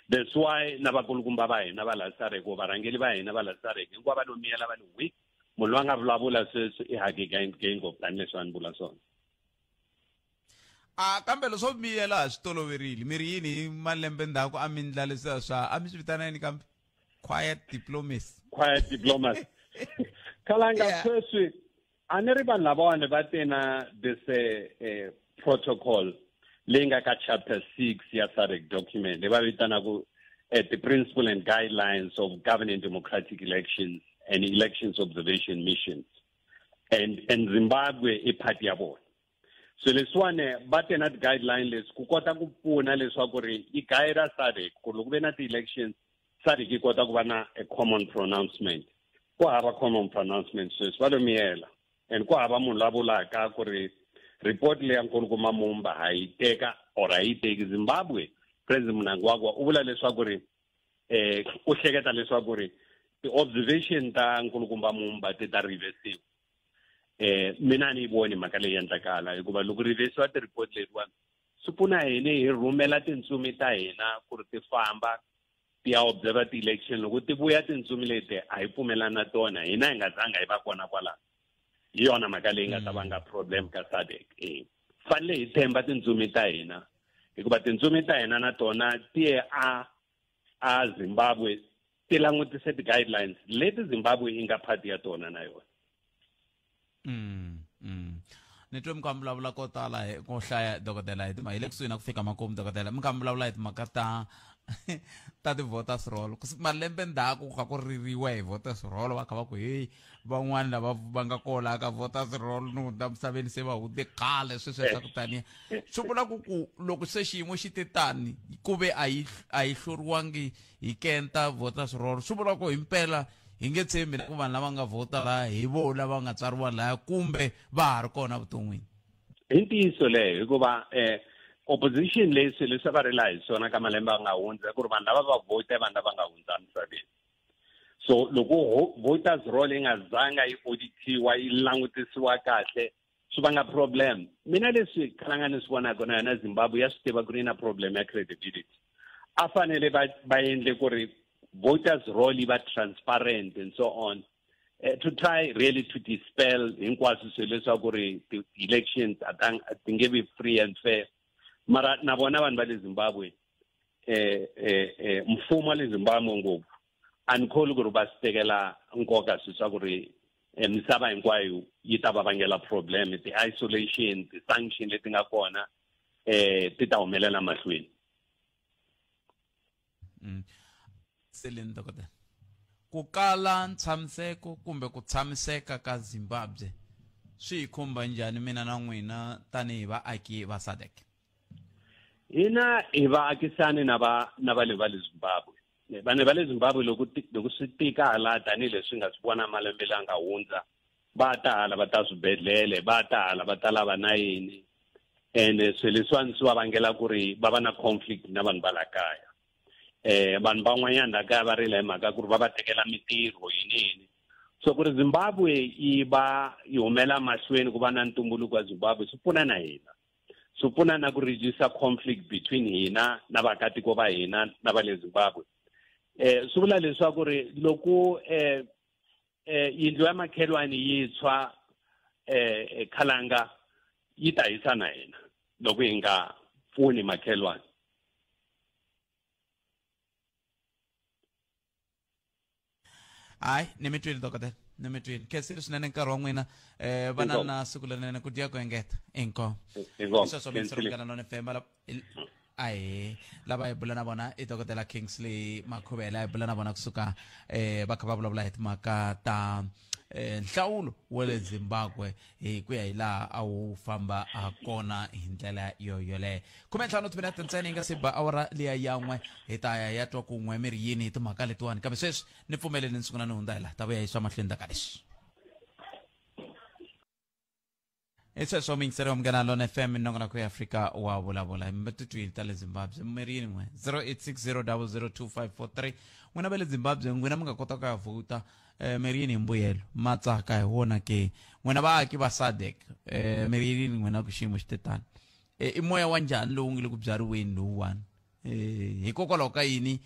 That's why na vakulukumba va hina va la SADC, varhangeri va hina va la SADC hinkwavo va lo miyela va le wi, munhu loyi a nga vulavula sweswi i Hage Geingob tanihileswi a ni vula swona. Kambe leswo miyela a swi toloverile. Mi ri yini hi malembe ndzhaku a mi endla leswiya swa a mi swi vitana yini kambe? Quiet diplomacy. Quiet diplomacy. Kalanga sweswi a ni ri vanhu lavawani va te na this protocol leyi nga ka chapter 6 ya SADC document leyi va vitanaka the principle and guidelines of governing democratic elections and elections observation missions, and Zimbabwe i part ya vona. So leswiwani va te na ti-guideline leswi ku kota ku pfuna leswaku ri yi guide SADC ku loko ku ve na ti-elections SADC yi kota ku va na a common pronouncement. Ku hava common pronouncement sweswi va lo miyela, and ku hava munhu la vulaka ku ri report leya Nkulukumba Mumba ha yi teka or a yi teki. Zimbabwe President Mnangagwa u vula leswaku ri u hleketa leswaku ri ti-observation ta Nkulukumba Mumba ti ta reversiwa. Mina ni yi voni mhaka leyi endlakala, hikuva loko reversiwa ti-report letiwani swi pfuna yini hi rhumela tintsumi ta hina ku ri ti famba ti ya observe ti-election? Loko ti vuya tintsumi leti a hi pfumelani na tona, hina hi nga zanga hi va kona kwalano. Hi yona mhaka leyi nga ta vanga problem ka SADC. Fanele hi tshemba tintsumi ta hina, hikuva tintsumi ta hina na tona ti ye a a Zimbabwe ti langutise ti-guidelines leti Zimbabwe yi nga part ya tona na yona. Ni twe mi kha mi vulavula ko tala hi ko hlaya, dokodela, hi hi le kusuhi na ku fika makumu, dokodela. Mi kha mi vulavula hi timhaka ta ti-voters roll. Malembe ndzhaku ku kha ku ririwa hi voters roll, va kha va ku heyi, van'wani lava va nga kona ka voters roll ni hundza misaveni, se va hundze khale sweswi swa ku taniya. Swi vula ku loko se xiyimo xi te tani, ku ve a yi hluriwangi hi kenta voters roll, swi vula ku himpela hi nge tshembi ku vanhu lava nga vhota laya hi vo lava nga tsariwa laya, kumbe va ha ri kona vuton'wini. Hi ntiyiso leyo, hikuva opposition leyi swilo leswi va rila hi swona ka malembe a nga hundza, ku ri vanhu lava va vhota, vanhu lava nga hundza emisaveni. So loko voters roll yi nga zanga yi auditiwa, yi langutisiwa kahle, swi vanga problem. Mina leswi khalanga ni swi vonaka, na yona Zimbabwe ya swi tiva ku ri na problem ya credibility. A fanele va endle ku ri voters roll yi va transparent and so on, to try really to dispel hinkwaswo swilo leswaku ri ti-elections a ti nge vi free and fair. Mara na vona vanhu va le Zimbabwe, mfumo wa le Zimbabwe ngopfu, a ni kholi ku ri va swi tekela nkoka swilo swa ku ri misava hinkwayo yi ta va vangela problem. Ti-isolation, ti-sanction leti nga kona ti ta humelela mahlweni. Seleni, dokodela, ku kala ntshamiseko kumbe ku tshamiseka ka Zimbabwe swi hi khumba njhani mina na n'wina tanihi vaaki va SADC? Hina hi vaakisani na va le va le Zimbabwe. Vanhu va le Zimbabwe, loko swi tika hala, tanihileswi nga swi vona malembe la nga hundza, va ta hala, va ta swibedhlele, va ta hala, va ta lava na yini, ene swilo leswiwani swi va vangela ku ri va va na conflict na vanhu va la kaya. Vanhu van'wanyana la kaya va rila hi mhaka ku ri va va tekela mitirho, yini yini. So ku ri Zimbabwe yi va yi humela mahlweni, ku va na ntumbuluko wa Zimbabwe, swi pfuna na hina, swi pfuna na ku reduce conflict between hina na vaakatiko va hina na va le Zimbabwe. Swi vula leswaku ri loko yindlu ya makhelwani yi tshwa, khalanga yi ta hisa na hina loko hi nga pfuni makhelwani. Hayi, ni mi twile, dokodela, ni mi twile. Khensile swinene nkarhi wa n'wina. Vana na siku lerinene, ku dya ku engeta. Inkomu. Inkomu. Sweswo mingisero Munghana Lone FM. Ahe, lava hi bula na vona i Dokodela Kingsley Makhuvela. Hi bula na vona kusuka va kha va vulavula hi timhaka ta nhlawulo wa le Zimbabwe, hi ku ya hi laha a wu famba ha kona hi ndlela yo yoleyo. 15 timinete ntsena yi nga se ba awara liya yan'we, hi ta ya ya twa kun'we mi ri yini hi timhaka letiwani. Kambe sweswi ni pfumeleli ni sungula ni hundza hi laha ta vuya hi swa mahlweni ta ka leswi. Hi sweswo, muyingiseri wa Munghana Lona FM, minongonoko ya Afrika wa Vulavula. Hi titwile ta le Zimbabwe, mi ri yini n'we? 0860002543. N'wina va le Zimbabwe, n'wina mi nga kota ku ya vhota, mi ri yini hi mbuyelo? Matsaka hi wona ke? N'wina vaaki va SADC, mi ri yini n'wina ku xiyimo xi te tani? I moya wa njhani lowu nge le ku byariweni lowuwani? Hikokwalaho ka yini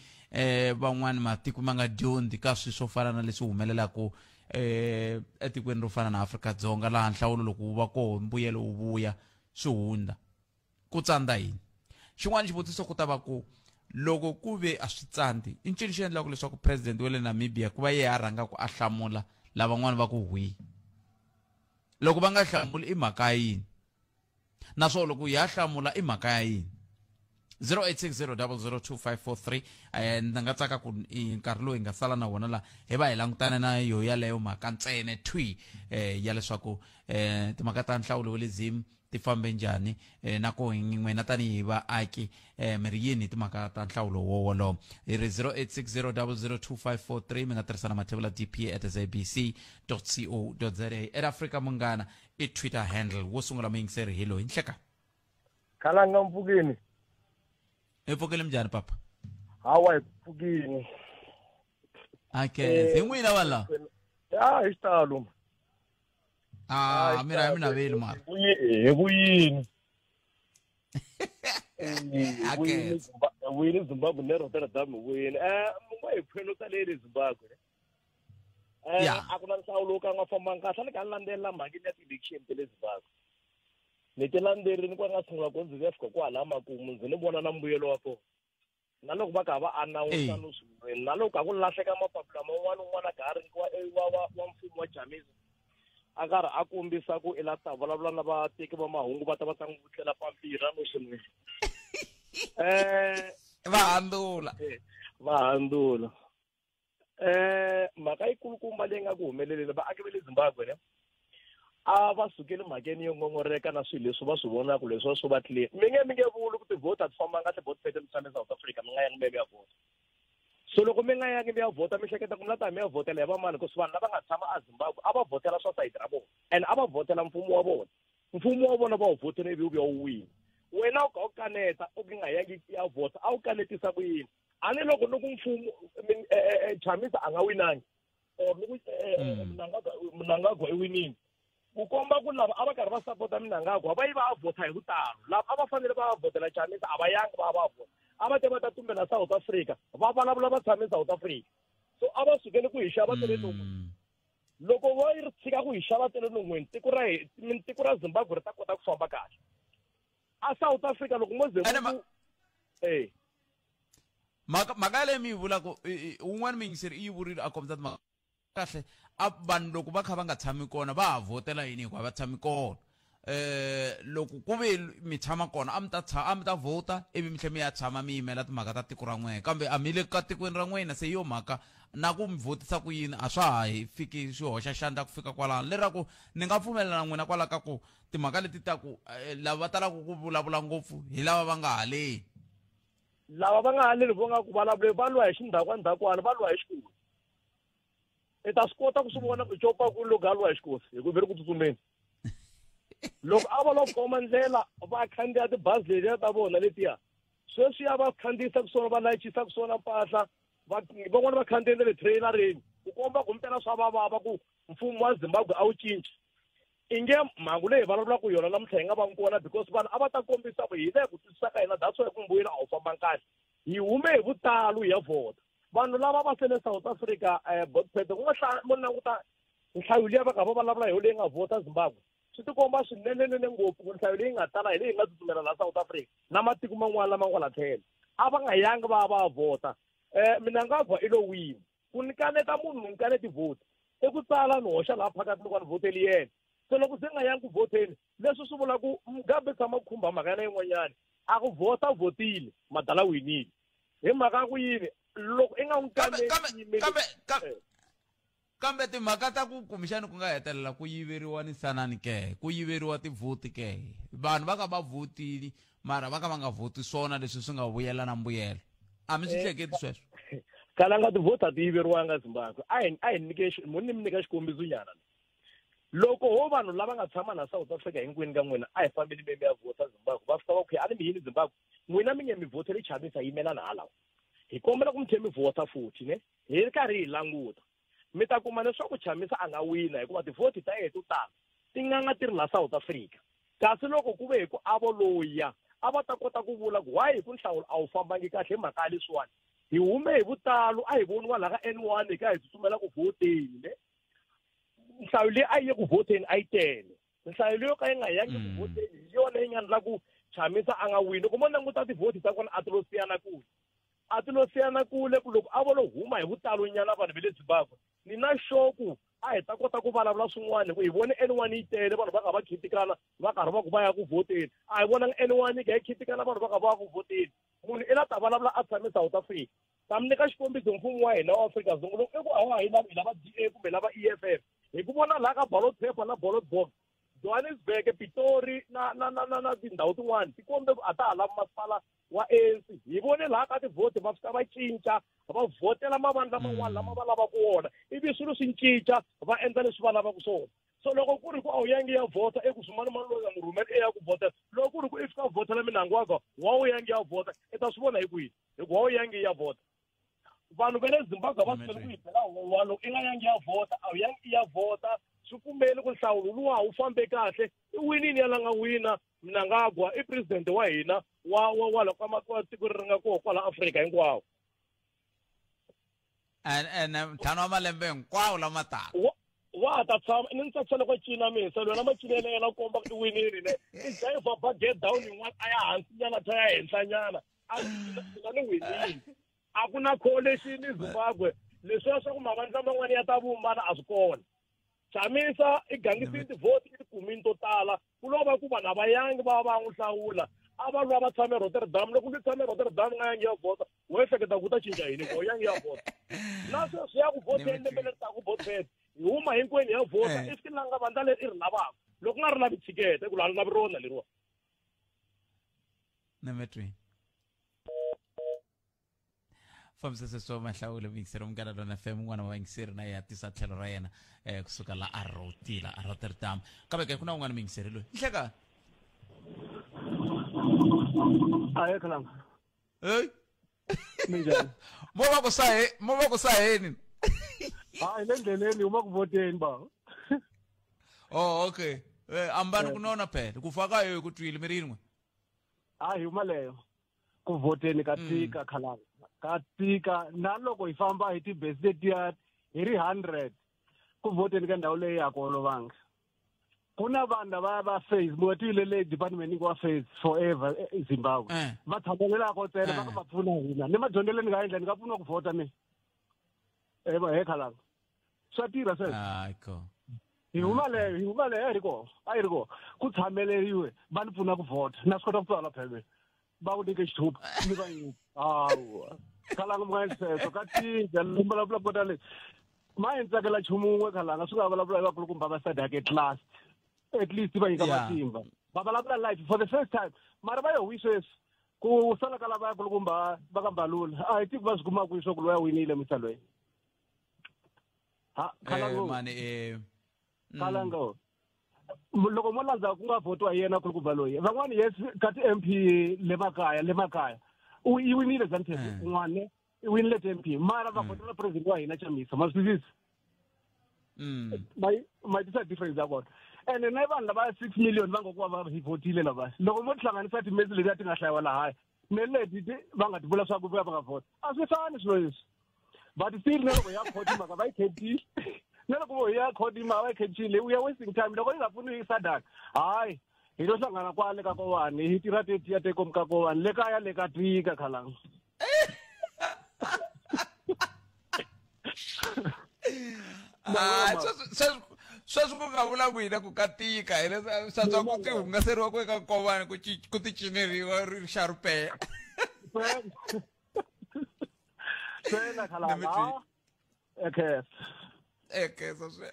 van'wani matiko ma nga dyondzi ka swilo swo fana na leswi humelelaka etikweni ro fana na Afrika-Dzonga, laha nhlawulo loko wu va koho, mbuyelo wu vuya, swi hundza, ku tsandza yini? Xin'wana xivutiso ku ta va ku loko ku ve a swi tsandzi, i ncini xi endlaka leswaku president wa le Namibia ku va yehe a rhangaka a hlamula, lavan'wana va ku hwi? Loko va nga hlamuli, i mhaka ya yini? Naswona loko ya hlamula, i mhaka ya yini? 0860002543. Ndzi nga tsaka ku nkarhi lowu hi nga sala na wona la hi va hi langutana na yo yaleyo mhaka ntsene thwi, ya leswaku timhaka ta nhlawulo wa le Zim ti fambe njhani, na ku n'wina tanihi vaaki mi ri yini hi timhaka ta nhlawulo wo wolowo. Hi ri 0860002543. Mi nga tirhisa na mathevula dp@sabc co za, @Africa Munghana i Twitter handle. Wo sungula muyingiseri hi loyi. Nhleka. Khalanga, mpfukini? Hi pfukile. Njhani, papa? Hawa, hi pfukini. Akhe hi n'wina vanhu lava. Ya, hi xitalo. Ah, mina hi mina veli mara. Hi vuyini. Akhe. Vuyini Zimbabwe ne Rotterdam, hi vuyini. Mungo hi pheno ta le Zimbabwe. A ku na nhlawulo wo ka nga fambanga kahle. A ni kha ni landzelela mhaka ya ti-election ta le Zimbabwe. Ni ti landzerile kwa nga sungula ku ndzi ya fika kwala makumu, ndzi ni vona na mbuyelo wa kona. Na loko va ka va announce no swi na loko a ku lahleka mapapila man'wana un'wana a ka ha ri wa mfumo wa Chamisa a karhi a kombisa ku i la ta vulavula na vateki va mahungu va ta va ta n'wi vutlela pampira no swin'we. Va handzula. Va handzula. Mhaka yikulukumba leyi nga ku humeleleni vaaki va le Zimbabwe ne a va sukeli mhakeni yo ngongoreka na swilo leswi va swi vonaka leswi swo va clear. Mi nge vuli ku tivhoti a ti fambanga kahle bot fete mi tshame South Africa mi nga yangi mi ya vhota. So loko mi nga yangi mi ya vhota mi hleketa ku mi la ta mi ya vhotela hi vamani ku vanhu lava nga tshama a Zimbabwe a va vhotela swa sayiti ra vona and a va vhotela mfumo wa vona. Mfumo wa vona va wu vhotela ivi wu vuya wu wina. Wena u ka u kaneta u nga yangi ya vhota a wu kanetisa ku yini? A ni loko loko mfumo Chamisa a nga winangi or loko Mnangagwa i winile ku komba ku lava a va karhi va sapota Mnangagwa va yi va vhota hi vutalo. Lava a va fanele va vhotela Chamisa a va yangi va va vhota. A va te va ta tumbela South Africa va vulavula va tshame South Africa. So a va sukele ku hi xava tele non'wini. Loko va yi tshika ku hi xava tele non'wini tiko ra tiko ra Zimbabwe ri ta kota ku famba kahle. A South Africa loko mo ze mhaka leyi mi yi vulaka un'wana muyingiseri i yi vurile a kombisa timhaka kahle a vanhu loko va kha va nga tshami kona va ha vhotela yini hikuva va tshami kona. Loko ku ve mi tshama kona a mi ta vhota ivi mi tlhela mi ya tshama mi yimela timhaka ta tiko ra n'wina kambe a mi le ka tikweni ra n'wina se yo mhaka na ku mi vhotisa ku yini a swa ha hi fiki swi hoxa xandla ku fika kwalano leraku ni nga pfumelela na n'wina kwala ka ku timhaka leti ta ku lava va talaka ku vulavula ngopfu hi lava va nga haleni. Lava va nga haleni vo nga ku vulavuli va lwa hi xindhakwandhakwana va lwa hi xikosi. I ta swi kota ku swi vona ku copa ku loko a lwa hi xikosi hi ku ve ri ku tsutsumeni. Loko a va lo khoma ndlela va khandziya tibazi letiya ta vona letiya sweswiya va khandziyisa ku swona va layichisa ku swona mpahla van'wana va khandziya na le trailereni ku komba ku mpela swa va vava ku mfumo wa Zimbabwe a wu cinci. Inge mhangu leyi vulavulaka yona namuntlha yi nga va kona because vanhu a va ta kombisa ku hi le ku twisisa ka hina that's why ku mbuyelo a wu fambanga kahle. Hi hume hi vutalo hi ya vhota. Vanhu lava va sele South Africa Botpete ku nga mo languta nhlayo liya va ka va vulavula hi leyi nga vhota Zimbabwe swi tikomba swinenenene ngopfu ku nhlayo leyi nga tala hi leyi nga tsutsumela laha South Africa na matiko man'wana lama nga la tlhelo a va nga yangi va va vhota. Mnangagwa i lo wina ku ni kaneta munhu ni kaneti vhoti i ku tsala ni hoxa laha phakathi loko ni vhoteli yena. Se loko se nga yangi ku vhoteni leswi swi vula ku Mugabe tshama ku khumba mhaka yena yin'wanyana a ku vhota vhotile madala winile hi mhaka ku yini loko i nga n'wi kaneti. Kambe timhaka ta ku kumbexani ku nga hetelela ku yiveriwa ni sanani ke ku yiveriwa tivhoti ke vanhu va ka va vhotile mara va ka va nga vhoti swona leswi swi nga vuyela na mbuyelo a mi swi hleketi sweswo. Kalanga tivhoti a ti yiveriwanga Zimbabwe. A hi nyike ni mi nyika xikombiso nyana. Loko ho vanhu lava nga tshama na South Africa hinkwenu ka n'wina a hi fambeni mi ya vhota Zimbabwe va fika va ku a ni mi yini Zimbabwe n'wina mi nge mi vhoteli Chamisa yimelana halawa hi kombela ku mi tlhe mi vhota futhi ne hi ri karhi hi languta mi ta kuma leswaku Chamisa a nga wina hikuva tivhoti ta yena to tala ti nga ti ri la South Africa. Kasi loko ku ve hi ku avo loya a va ta kota ku vula ku why hi ku nhlawulo a wu fambangi kahle hi mhaka ya leswiwani hi hume hi vutalo a hi voniwa laha ka N1 hi ka hi tsutsumela ku vhoteni ne nhlayo leyi a yi ye ku vhoteni a yi tele nhlayo leyo ka yi nga yangi ku vhoteni hi yona yi nga endla ku Chamisa a nga wini. Loko mo languta tivhoti ta kona a ti lo siyana kule a ti lo siyana kule ku loko a vo lo huma hi vutalo nyana vanhu va le Zimbabwe ni na xoku a hi ta kota ku vulavula swin'wana hi ku hi vone N1 yi tele vanhu va ka va khitikana va karhi va ku va ya ku vhoteni a hi vonanga N1 yi ka yi khitikana vanhu va ka va ya ku vhoteni munhu i la ta vulavula a tshame South Africa. Ta mi nyika xikombiso mfumo wa hina wa Afrika-Dzonga loko i ku a wa hi lava hi lava DA kumbe lava EFF hi ku vona laha ka ballot paper na ballot box Johannesburg, Pitori na na na na na tindhawu tin'wana ti kombe ku a ta ha lavi masipala wa ANC. Hi vone laha ka tivhoti va fika va cinca va vhotela mavandla man'wana lama va lavaka wona ivi swilo swi cinca va endla leswi va lavaka swona. So loko ku ri ku a wu yangi ya vhota eku swimanimani loyi nga n'wi rhumela i ya ku vhotela loko ku ri ku i fika vhotela Mnangagwa wa wu yangi ya vhota i ta swi vona hi kwihi hi ku wa wu yangi ya vhota. Vanhu va le Zimbabwe va swi ku yi bela huwa loko i nga yangi ya vhota a wu yangi ya vhota swi pfumeli ku nhlawulo luwa wu fambe kahle i winini ya la nga wina Mnangagwa i president wa hina wa wa wa loko ka tiko ri nga kona kwala Afrika hinkwawo. Ene ntlhanu wa malembe hinkwawo lama taka wa ta tshama ni tsakisa loko cina misa lona macinelo yena komba ku i winile ne i jayiva ba get down yin'wana a ya hansi nyana tlha ya henhla nyana. A ni winile. A ku na coalition Zimbabwe. Leswiya swa ku mavandla man'wana ya ta vumbana a swi kona. Chamisa i gangisile tivhoti i tikumini to tala ku lova ku vanhu a va yangi va va n'wi hlawula a va lwa va tshame Rotterdam loko ndzi tshame Rotterdam nga yangi ya vhota wo ehleketa ku ta cinca yini ko yangi ya vhota na sweswi ya ku vhoteni lembe leri taka vhoteni hi huma hinkwenu ya vhota i swi langa vandla leri i ri lavaka loko nga ri lavi tshikete ku la lavi rona leriwa Nemetwi fambisa sweswo mahlawule muyingiseri munghana lona fm un'wana wa vayingiseri na ya tisa tlhelo ra yena kusuka la a rhotila a Rotterdam kambe ke ku na un'wana muyingiseri loyi nhleka aye khalanga hey minjhani mo va ku sahe mo va ku saheni hayi le ndleleni huma ku vhoteni ba oh okay ambani ku nona phela ku fa ka yo ku twile mi rin'we hayi huma leyo ku vhoteni ka tika khalanga ka tika na loko hi famba hi tibesi letiya hi ri 100 ku vhoteni ka ndhawu leyi ya ku olovanga ku na vanhu lava va face muwetile le department wa face forever Zimbabwe va tshamelelaka ntsena va va pfuna hina ni madyondzelo ni nga endla ni nga pfuna ku vhota mina he khalanga swa tirha sweswo hi huma leyo a yi ri kona ku tshameleriwe va ni pfuna ku vhota na swi kota ku tsala phela va ku nyike xithupha ni va nyika hawa khalanga mi nga endli sweswo ka tika ni vulavula kota leyi ma hi tsakela nchumu wun'we khalanga swi nga vulavula hi vakulukumba va SADC at last at least va nyika matimba va vulavula life for the first time mara va yo wi sweswi ku sala ka lava vakulukumba va ka Mbalula a hi tivi va swi kuma kwihi swa ku loyi a winile misa loyi ha khalanga khalanga loko mo landza ku nga vhotiwa hi yena kulukumba loyi van'wana yes ka ti-MP le makaya u yi winile ZANU-PF kun'wana i winile ti-MP mara va vhotela president wa hina Chamisa ma swi twisisa ma tisa difference ya kona ene na vanhu lava 6 million va nga ku va hi vhotile lava loko mo tihlanganisa timesi letiya ti nga hlayiwa lahaya ne leti va nga ti vula swa ku va nga vhota a swi fani swilo leswi but still na loko ya court mhaka va yi khetile na loko ya court mhaka va yi khetile we are wasting time loko yi nga pfuni SADC hayi hi to hlangana kwale ka kowani hi tirha tetiya tekomu ka kowani le kaya le ka tika khalanga sweswi ku nga vula n'wina ku ka tika hi leswi ku ti hungaseriwa ku eka nkovani ku ti cineriwa ri xa ripeya tsena khalanga okay Ekesa swe.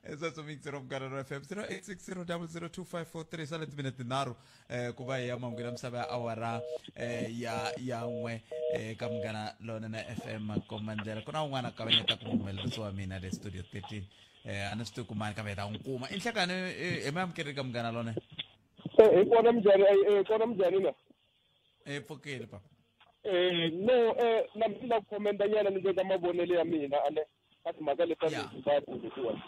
Esatso mixero Munghana FM 0860002543 sale timinete nharhu ku va hi ya mangwela misava ya awara ya n'we ka Munghana Lonene FM komandlela ku na un'wana kavanyeta ku humelerisi wa mina le studio 13 a ni swi tivi kumani kambe hi ta n'wi kuma i nhlekani hi mi amukeri ka Munghana Lonene hi kona minjhani kona minjhani na e pfukile papa no na mina commenta nyana ni nyika mavonelo ya mina ane ka timhaka leti ta Zimbabwe letiwani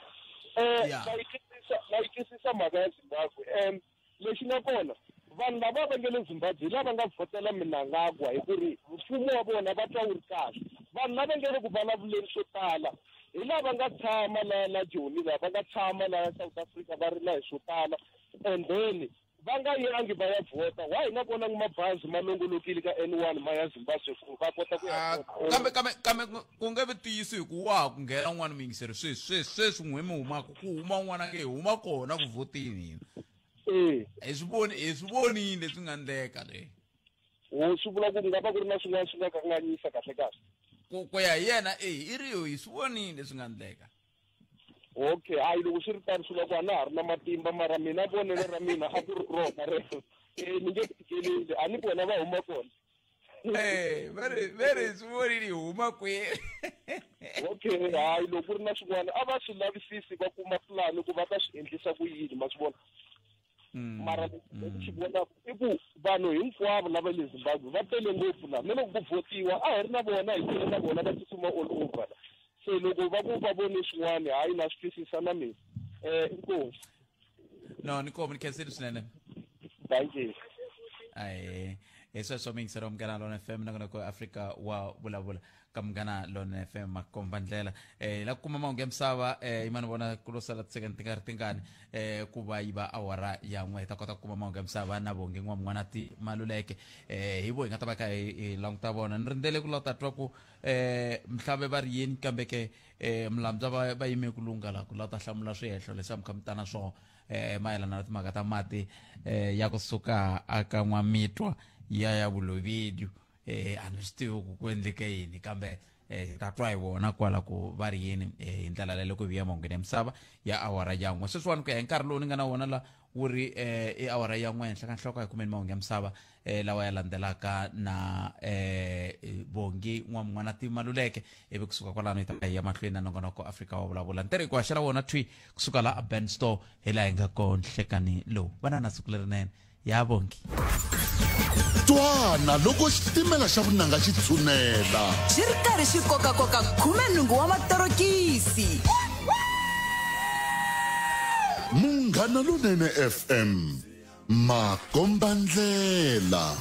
na yi twisisa mhaka ya Zimbabwe lexi nga kona vanhu lava va nge le Zimbabwe hi lava nga vhotela Mnangagwa hi ku ri mfumo wa vona va twa wu ri kahle vanhu lava nge le ku vulavuleni swo tala hi lava nga tshama la Joni la va nga tshama la South Africa va ri la hi swo tala and then va nga yangi va ya vhota wa hi nga vonangi mabazi ma longolokile ka N1 ma ya Zimbabwe ku va kota ku ya kambe ku nge vi ntiyiso hi ku wa ha ku nghena un'wana muyingiseri sweswi n'we mi humaka ku huma un'wana ke hi huma kona ku vhoteni hina hi swi vonile leswi nga ndleka le wo swi vula ku nga va ku ri na swin'wana swi nga kanganyisa kahle kahle ku ya hi yena i ri yo hi swi vonile leswi nga ndleka okay hayi loko swi ri tano swi vula ku a na ha ri na matimba mara mina vonelo ra mina a ku ri rona rero ni nge fikeleli a ni ku wena va huma kona ve ri swi vonile hi huma kwihi okay hayi loko ku ri na swin'wana a va swi lavisisi va kuma pulani ku va ta swi endlisa ku yini ma swi vona mara lexi xi vonaka i ku vanhu hinkwavo lava le Zimbabwe va tele ngopfu la na loko ku vhotiwa a hi ri na vona hi tele na vona va tsutsuma all over la se loko va ku va vone swin'wana hayi na swi twisisa na mina inkomu no ni komu ni khensile swinene thank you aye Hi sweswo miyingiseri wa Munghana Lona FM, nakona ku Afrika wa vulavula ka Munghana Lona FM, makomba ndlela. Hi la ku kuma mahungu ya misava. Yimani vona ku lo sala ti-second ti nga ri tingani ku va yi va awara ya n'we, hi ta kota ku kuma mahungu ya misava na Vongi N'wam'wana ti Maluleke. Hi vo hi nga ta va kha hi languta vona. Ni rindzele ku la ta twa ku Mhlave va ri yini, kambe ke Mlambya va yime ku lungha la ku la ta hlamula swihehlo leswi a mi kha mi ta na swona mayelana na timhaka ta mati ya kusuka aka N'wamitwa ya ya Vulovedu. A ni swi tivi ku ku endleke yini, kambe hi ta twa hi vona kwala ku va ri yini hi ndlela leyi loko hi vuya mahungwini ya misava ya awara ya n'we. Sweswiwani ku ya hi nkarhi lowu ni nga na wona la wu ri i awara ya n'we henhla ka nhloko, hi kumeni mahungu ya misava lawa ya landzelaka na Bongi N'wamun'wana ti Maluleke, ivi kusuka kwalano hi ta ya mahlweni na nongonoko Afrika wa vulavula. Ntirho hi ku haxela wona thwi kusuka la a Ben Store, hi laha hi nga koho nhlekani lowu. Va na na siku lerinene ya Bongi. Twana loko xitimela xa vunanga xi tshunela, xi ri karhi xi kokakoka 18 wa matorokisi. Munghana Lonene FM, makombandlela.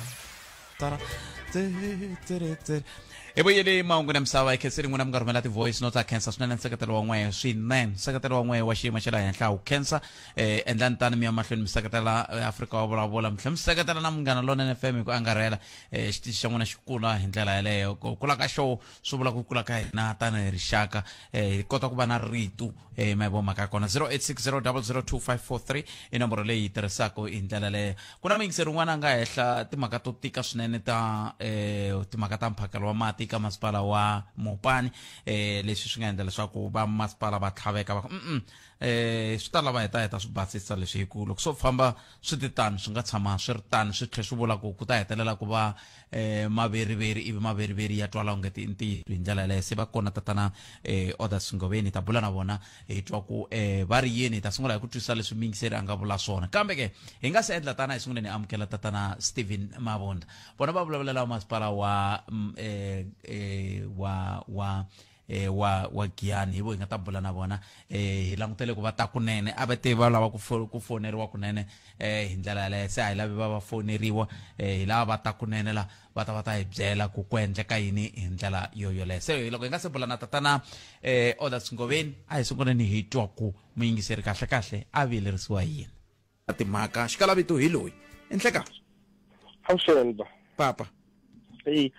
Hi vuyeli mahungu na misava. Hi khenseli n'wina mi nga rhumela ti-voice notes. A khensa swinene nseketelo wa n'wehe swinene, nseketelo wa n'wehe wa xiyimo xa le henhla wu khensa. Endlani tani mi ya mahlweni mi seketela Afrika wa vulavula, mi tlhela mi seketela na Munghana Lonene FM hi ku angarhela. Xitichi xa n'wina xi kula hi ndlela yeleyo. Ku kula ka xo swi vula ku kula ka hina tanihi rixaka, hi kota ku va na rito. Ma yi vo mhaka ya kona. 0860002543 i nomboro leyi yi tirhisaka hi ndlela leyo. Ku na muyingiseri un'wana a nga hehla timhaka to tika swinene ta timhaka ta mphakelo wa mati ka masipala wa Mopani, leswi swi nga endla leswaku va masipala va tlhaveka, va ku swi ta lava heta heta swi basisa leswi, hi ku loko swo famba swi ti tano swi nga tshama swi ri tano, swi tlhela swi vula ku ku ta hetelela ku va maveriveri, ivi maveriveri ya twala onge ti ntiyiso hi ndlela yaleyo. Se va kona tatana Others Ngoveni, hi ta bula na vona hi twa ku va ri yini. Hi ta sungula hi ku twisisa leswi muyingiseri a nga vula swona, kambe ke hi nga se endla tana, hi sunguleni hi amukela tatana Steven Mavunda. Vona va vulavulela masipala wa wa wa wa Giyani. Hi vo hi nga ta bula na vona. Hi langutele ku va ta kunene, a va te va lava ku foneriwa kunene hi ndlela yaleyo. Se a hi lavi va va foneriwa, hi lava va ta kunene la va ta va ta hi byela ku ku endleka yini hi ndlela yo yoleyo. Se loko hi nga se bula na tatana Others Ngoveni, a hi sunguleni hi twa ku muyingiseri kahle kahle a vilerisiwa yini timhaka. Xikalavito hi loyi enhleka. Avuxeni ba. Papa. Hey.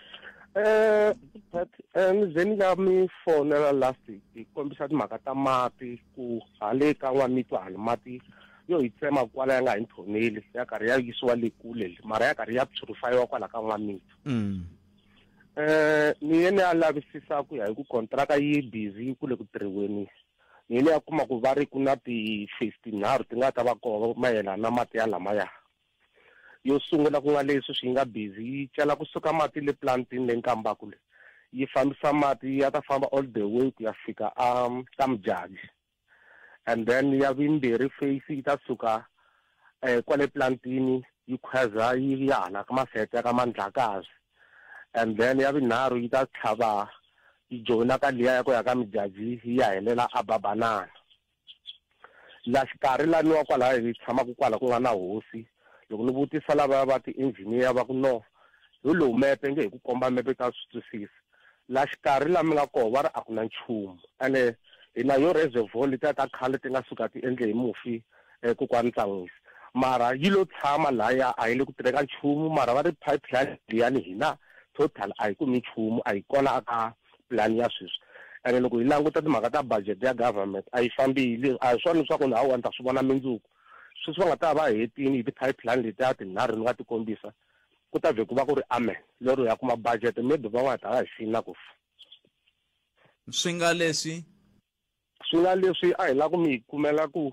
But ni ze ni nga mi fonela last hi kombisa timhaka ta mati ku hale ka N'wamitwa hale mati yo hi tsema kwala ya nga hi nthoneli ya karhi ya yisiwa le kule, mara ya karhi ya purifyiwa kwala ka N'wamitwa. Ni ye ni ya lavisisa ku ya hi ku kontraka yi busy ku le ku tirhiweni, ni ye ni ya kuma ku va ri ku na ti-phase tinharhu ti nga ta va kona mayelana na mati ya lamaya. Yo sungula ku nga leswi swi nga busy yi cela kusuka mati le plantini le Nkambaku le, yi fambisa mati ya ta famba all the way ku ya fika a ka Mujaji, and then ya vumbirhi phase yi ta suka kwale plantini yi khweza yi ya hala ka Masete ya ka Mandlakazi, and then ya vunharhu yi ta tlhava yi joyina ka liya ya ku ya ka Mujaji yi ya helela a Babanana. La xikarhi laniwa kwalaya hi tshamaka kwala ku nga na hosi, loko ni vutisa lava va ti-engineer va ku no hi lowu mepe nge hi ku komba mepe ta swi twisisa. La xikarhi la mi nga koho va ri a ku na nchumu, ene hi na yo reservoir letiya ta khale ti nga suka ti endle hi mufi kokwani Tsan'wisi, mara yi lo tshama laya a yi le ku tirheka nchumu, mara va ri pipeline liyani hina total a yi kumi nchumu, a yi kona ka plan ya sweswi. Ene loko hi languta timhaka ta budget ya government a yi fambi, a hi swona leswaku ni hawa ni ta swi vona mindzuku sweswi va nga ta va hetini hi ti-pipeline letiya tinharhu ni nga ti kombisa, ku ta vhe ku va ku ri amen lero ya kuma budget maybe van'wana ta va hi sina ku fa. Swi nga leswi swi nga leswi a hi lava ku mi kumela ku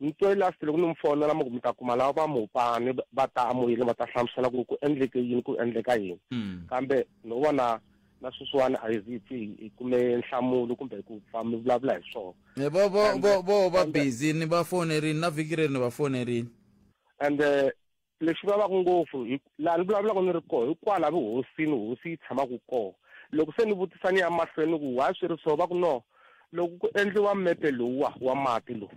ni twe last loko ni mi fonela mi ku mi ta kuma lava va Mopani va ta amoyeni va ta hlamusela ku ku endleke yini, ku endleka yini. Kambe no vona na sweswiwani a hi zi hi kume nhlamulo kumbe ku pfa mi vulavula hi swona. Vo vo vo vo va busy, ni va fonerini na vhiki reri ni va fonerini. And lexi vavaka ngopfu laha ni vulavulaka ni ri koho hi kwala vuhosini, hosi yi tshamaka koho. Loko se ni vutisa ni ya mahlweni ku why swi ri so, va ku no loko ku endliwa mepe lowuwa wa mati lowu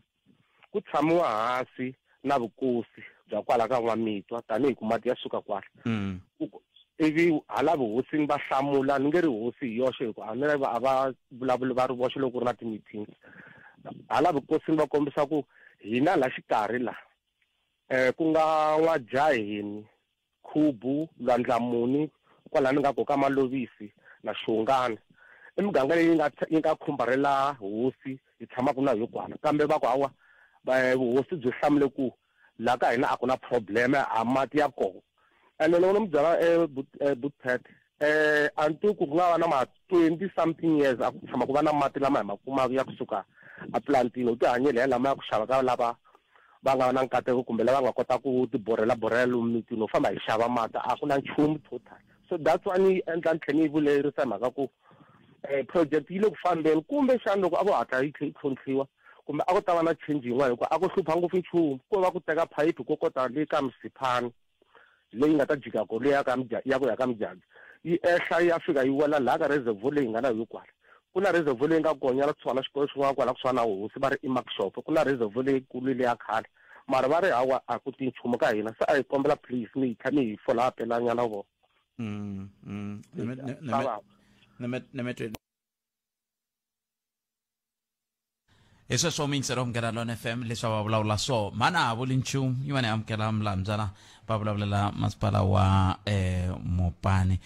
ku tshamiwa hansi na vukosi, Bya kwala ka N'wamitwa tanihi ku mati ya suka kwala. Ivi hala vuhosini va hlamula, ni nge ri hosi hi yoxe hi ku a ni a va vulavuli va ri voxe loko ku ri na ti-meetings. Hala vukosini va kombisa ku hina la xikarhi la ku nga N'wajaheni, Khubu, Lwandlamuni, kwala ni nga ko ka Malovisi na Xungana. I miganga leyi yi nga khumbarela hosi hi tshamaka na yo kwala, kambe va ku hawa, vuhosi byi hlamule ku la ka hina a ku na problem, a mati ya kona. Ene loko ni mi byela, Boetpet, antuku ku nga va na ma 20 something years a ku tshama ku va na mati lama hi ma kumaka ya kusuka a plantini. U ti hanyela hi lama ya ku xava ka lava va nga na nkateko kumbe lava nga kota ku ti borhela borhela lomu mitini. U famba hi xava mati, a ku na nchumu total. So that's why ni endla ni tlhela ni yi vulerisa hi mhaka ku project yi le ku fambeni, kumbexana loko a vo hatla yi tlhe yi tlhontlhiwa kumbe a ku ta va na change yin'wana, hikuva a ku hlupha ngopfu nchumu ko va ku teka phayiphi ko kota le ka Msiphani leyi nga ta jika ko leya ka ya ku ya ka Mjaji, yi ehla yi ya fika yi wela laha ka reservoir leyi nga na yo kwala. Ku na reservoir leyi nga konyana kusuhana na xikolo xin'wana kwala kusuhana na hosi, va ri i workshop. Ku na reservoir leyikulu leya khale, mara va ri hawa, a ku ti nchumu ka hina. Se a hi kombela please mi hi tlha mi hi follow up nyana vona. Neme hi sweswo miyingiselo Munghana Lona FM. Leswi va vulavula so mhana ha vuli nchumu yi va ni amukela Mulambyana, va vulavulela masipala wa Mopani,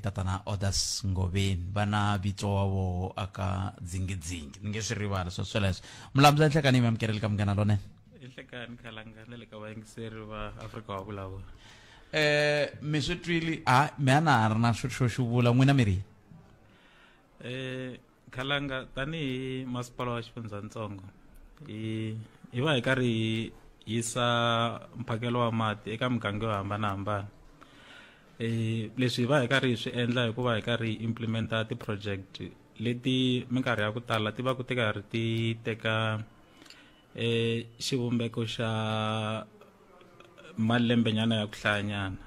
tatana Orders Ngoveni, va na vito wa vo aka dzingidzingi, ni nge swi rivala swo sweleswo. Mulambya, nhlekani, mi amukeleli ka Munghana Lonene. Enhlekani, Khalanga, na le ka vayingiseri va Afrika wa Vulavula. Mi swi twili, a mi a na ha ri na xo xo vula n'wina mi ri? Khalanga, tanihi masipala wa xifundzatsongo hi va hi karhi hi yisa mphakelo wa mati eka miganga yo hambanahambana. Leswi hi va hi karhi hi swi endla hikuva hi karhi hi implementa ti-project leti minkarhi ya ku tala ti va ku ti karhi ti teka xivumbeko xa malembenyana ya ku hlayanyana.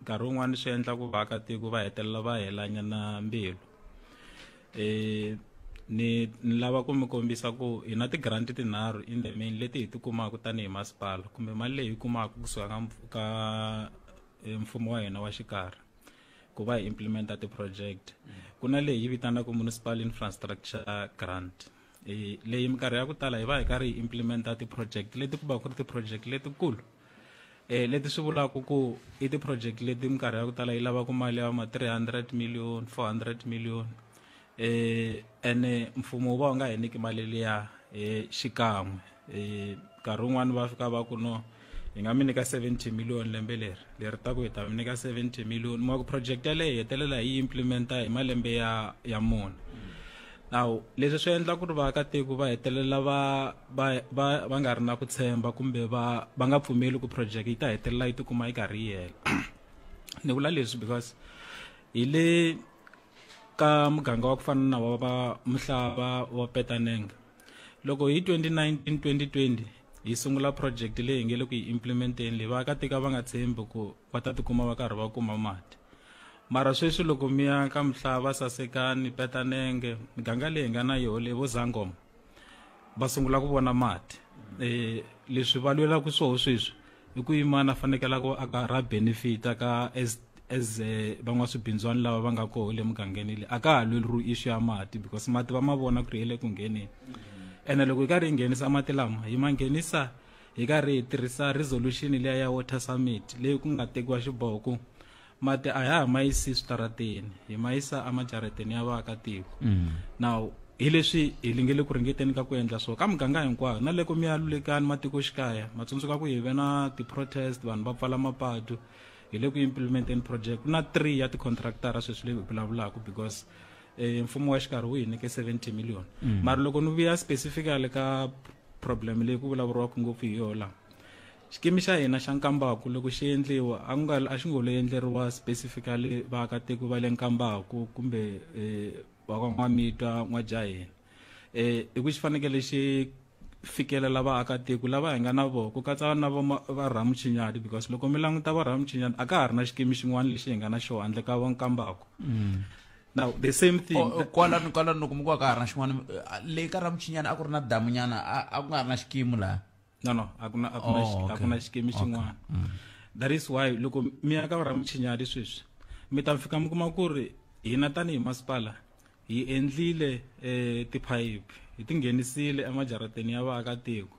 Nkarhi wun'wani swi endla ku vaakatiko va hetelela va helanyana mbilu. Ni lava ku mi kombisa ku hi na ti-grant tinharhu in the main leti hi ti kumaka tanihi masipala, kumbe mali leyi hi kumaka kusuka ka mfumo wa hina wa xikarhi ku va hi implementa ti-project. Ku na leyi yi vitanaka municipal infrastructure grant. Leyi minkarhi ya ku tala hi va hi karhi hi implementa ti-project leti ku va ku ri ti-project letikulu, leti swi vulaka ku i ti-project leti minkarhi ya ku tala yi lavaka mali ya ma 300 million, 400 million, ene mfumo wu va wu nga hi nyiki mali liya xikan'we. Nkarhi wun'wani va fika va ku no, hi nga mi nyika 70 million lembe leri leri ta ku hi ta mi nyika 70 million ma ku project yaleyo hi hetelela hi implementa hi malembe ya mune. Now leswi swi endla ku ri vaakatiko va hetelela va nga ri na ku tshemba kumbe va nga pfumeli ku project yi ta hetelela yi tikuma yi karhi yi hela. Ni vula leswi because hi le ka muganga wa ku fana na wa va Muhlava wa Petanenga, loko hi 2019 2020 hi sungula project leyi hi nge le ku yi implementeni leyi, vaakatiko va nga tshembi ku va ta tikuma va karhi va kuma mati. Mara sweswi loko mi ya ka Muhlava, Sasekani, Petanenge, miganga leyi hi nga na yoho leyi, vo Zangoma, va sungula ku vona mati. Leswi va lwelaka swoho sweswi i ku yimana fanekela ku a ka ra benefita ka as van'waswibindzwani lava va nga koho le mugangeni leyi. A ka ha lweleriwi issue ya mati because mati va ma vona ku ri ye le ku ngheneni. Ene loko hi karhi hi nghenisa mati lama, hi ma nghenisa hi karhi hi tirhisa resolution liya ya water summit leyi ku nga tekiwa xiboho ku mati a ya ha ma yisi switarateni, hi ma yisa emajarateni ya vaakatiko. Now hi leswi hi lingele ku ringeteni ka ku endla swo ka muganga hinkwayo. Na loko mi ya Lulekani, matikoxikaya, ma tsundzuka ku hi ve na ti-protest, vanhu va pfala mapatu. Hi le ku implementeni project, ku na three ya ti-contractara sweswi leyi hi vulavulaka because mfumo wa xikarhi wu hi nyike 70 million. Mara loko ni vuya specifically ka problem leyi ku vulavuriwaka ngopfu hi yona laha, xikimi xa hina xa Nkambaku loko xi endliwa, a ku nga a xi ngo lo endleriwa specifically vaakatiko va le Nkambaku kumbe va ka N'wamitwa, N'wajaheni. I ku xi fanekele xi fikelela vaakatiko lava hi nga na vona, ku katsa na va Ramuchinyadi, because loko mi languta va Ramuchinyadi, a ka ha ri na xikimi xin'wana lexi hi nga na xona handle ka va Nkambaku. Now the same thing. Oh, kwalano kwalano loko mi ku a ka ha ri na xin'wana, le ka Ramuchinyana a ku ri na damunyana, a ku nga ri na xikimu laha. No, a ku na a ku na a ku na xikimi xin'wana. That is why loko mi ya ka Ramuchinyadi sweswi mi ta fika mi kuma ku ri hina tanihi masipala hi endlile tiphayiphi, hi ti nghenisile emajarateni ya vaakatiko,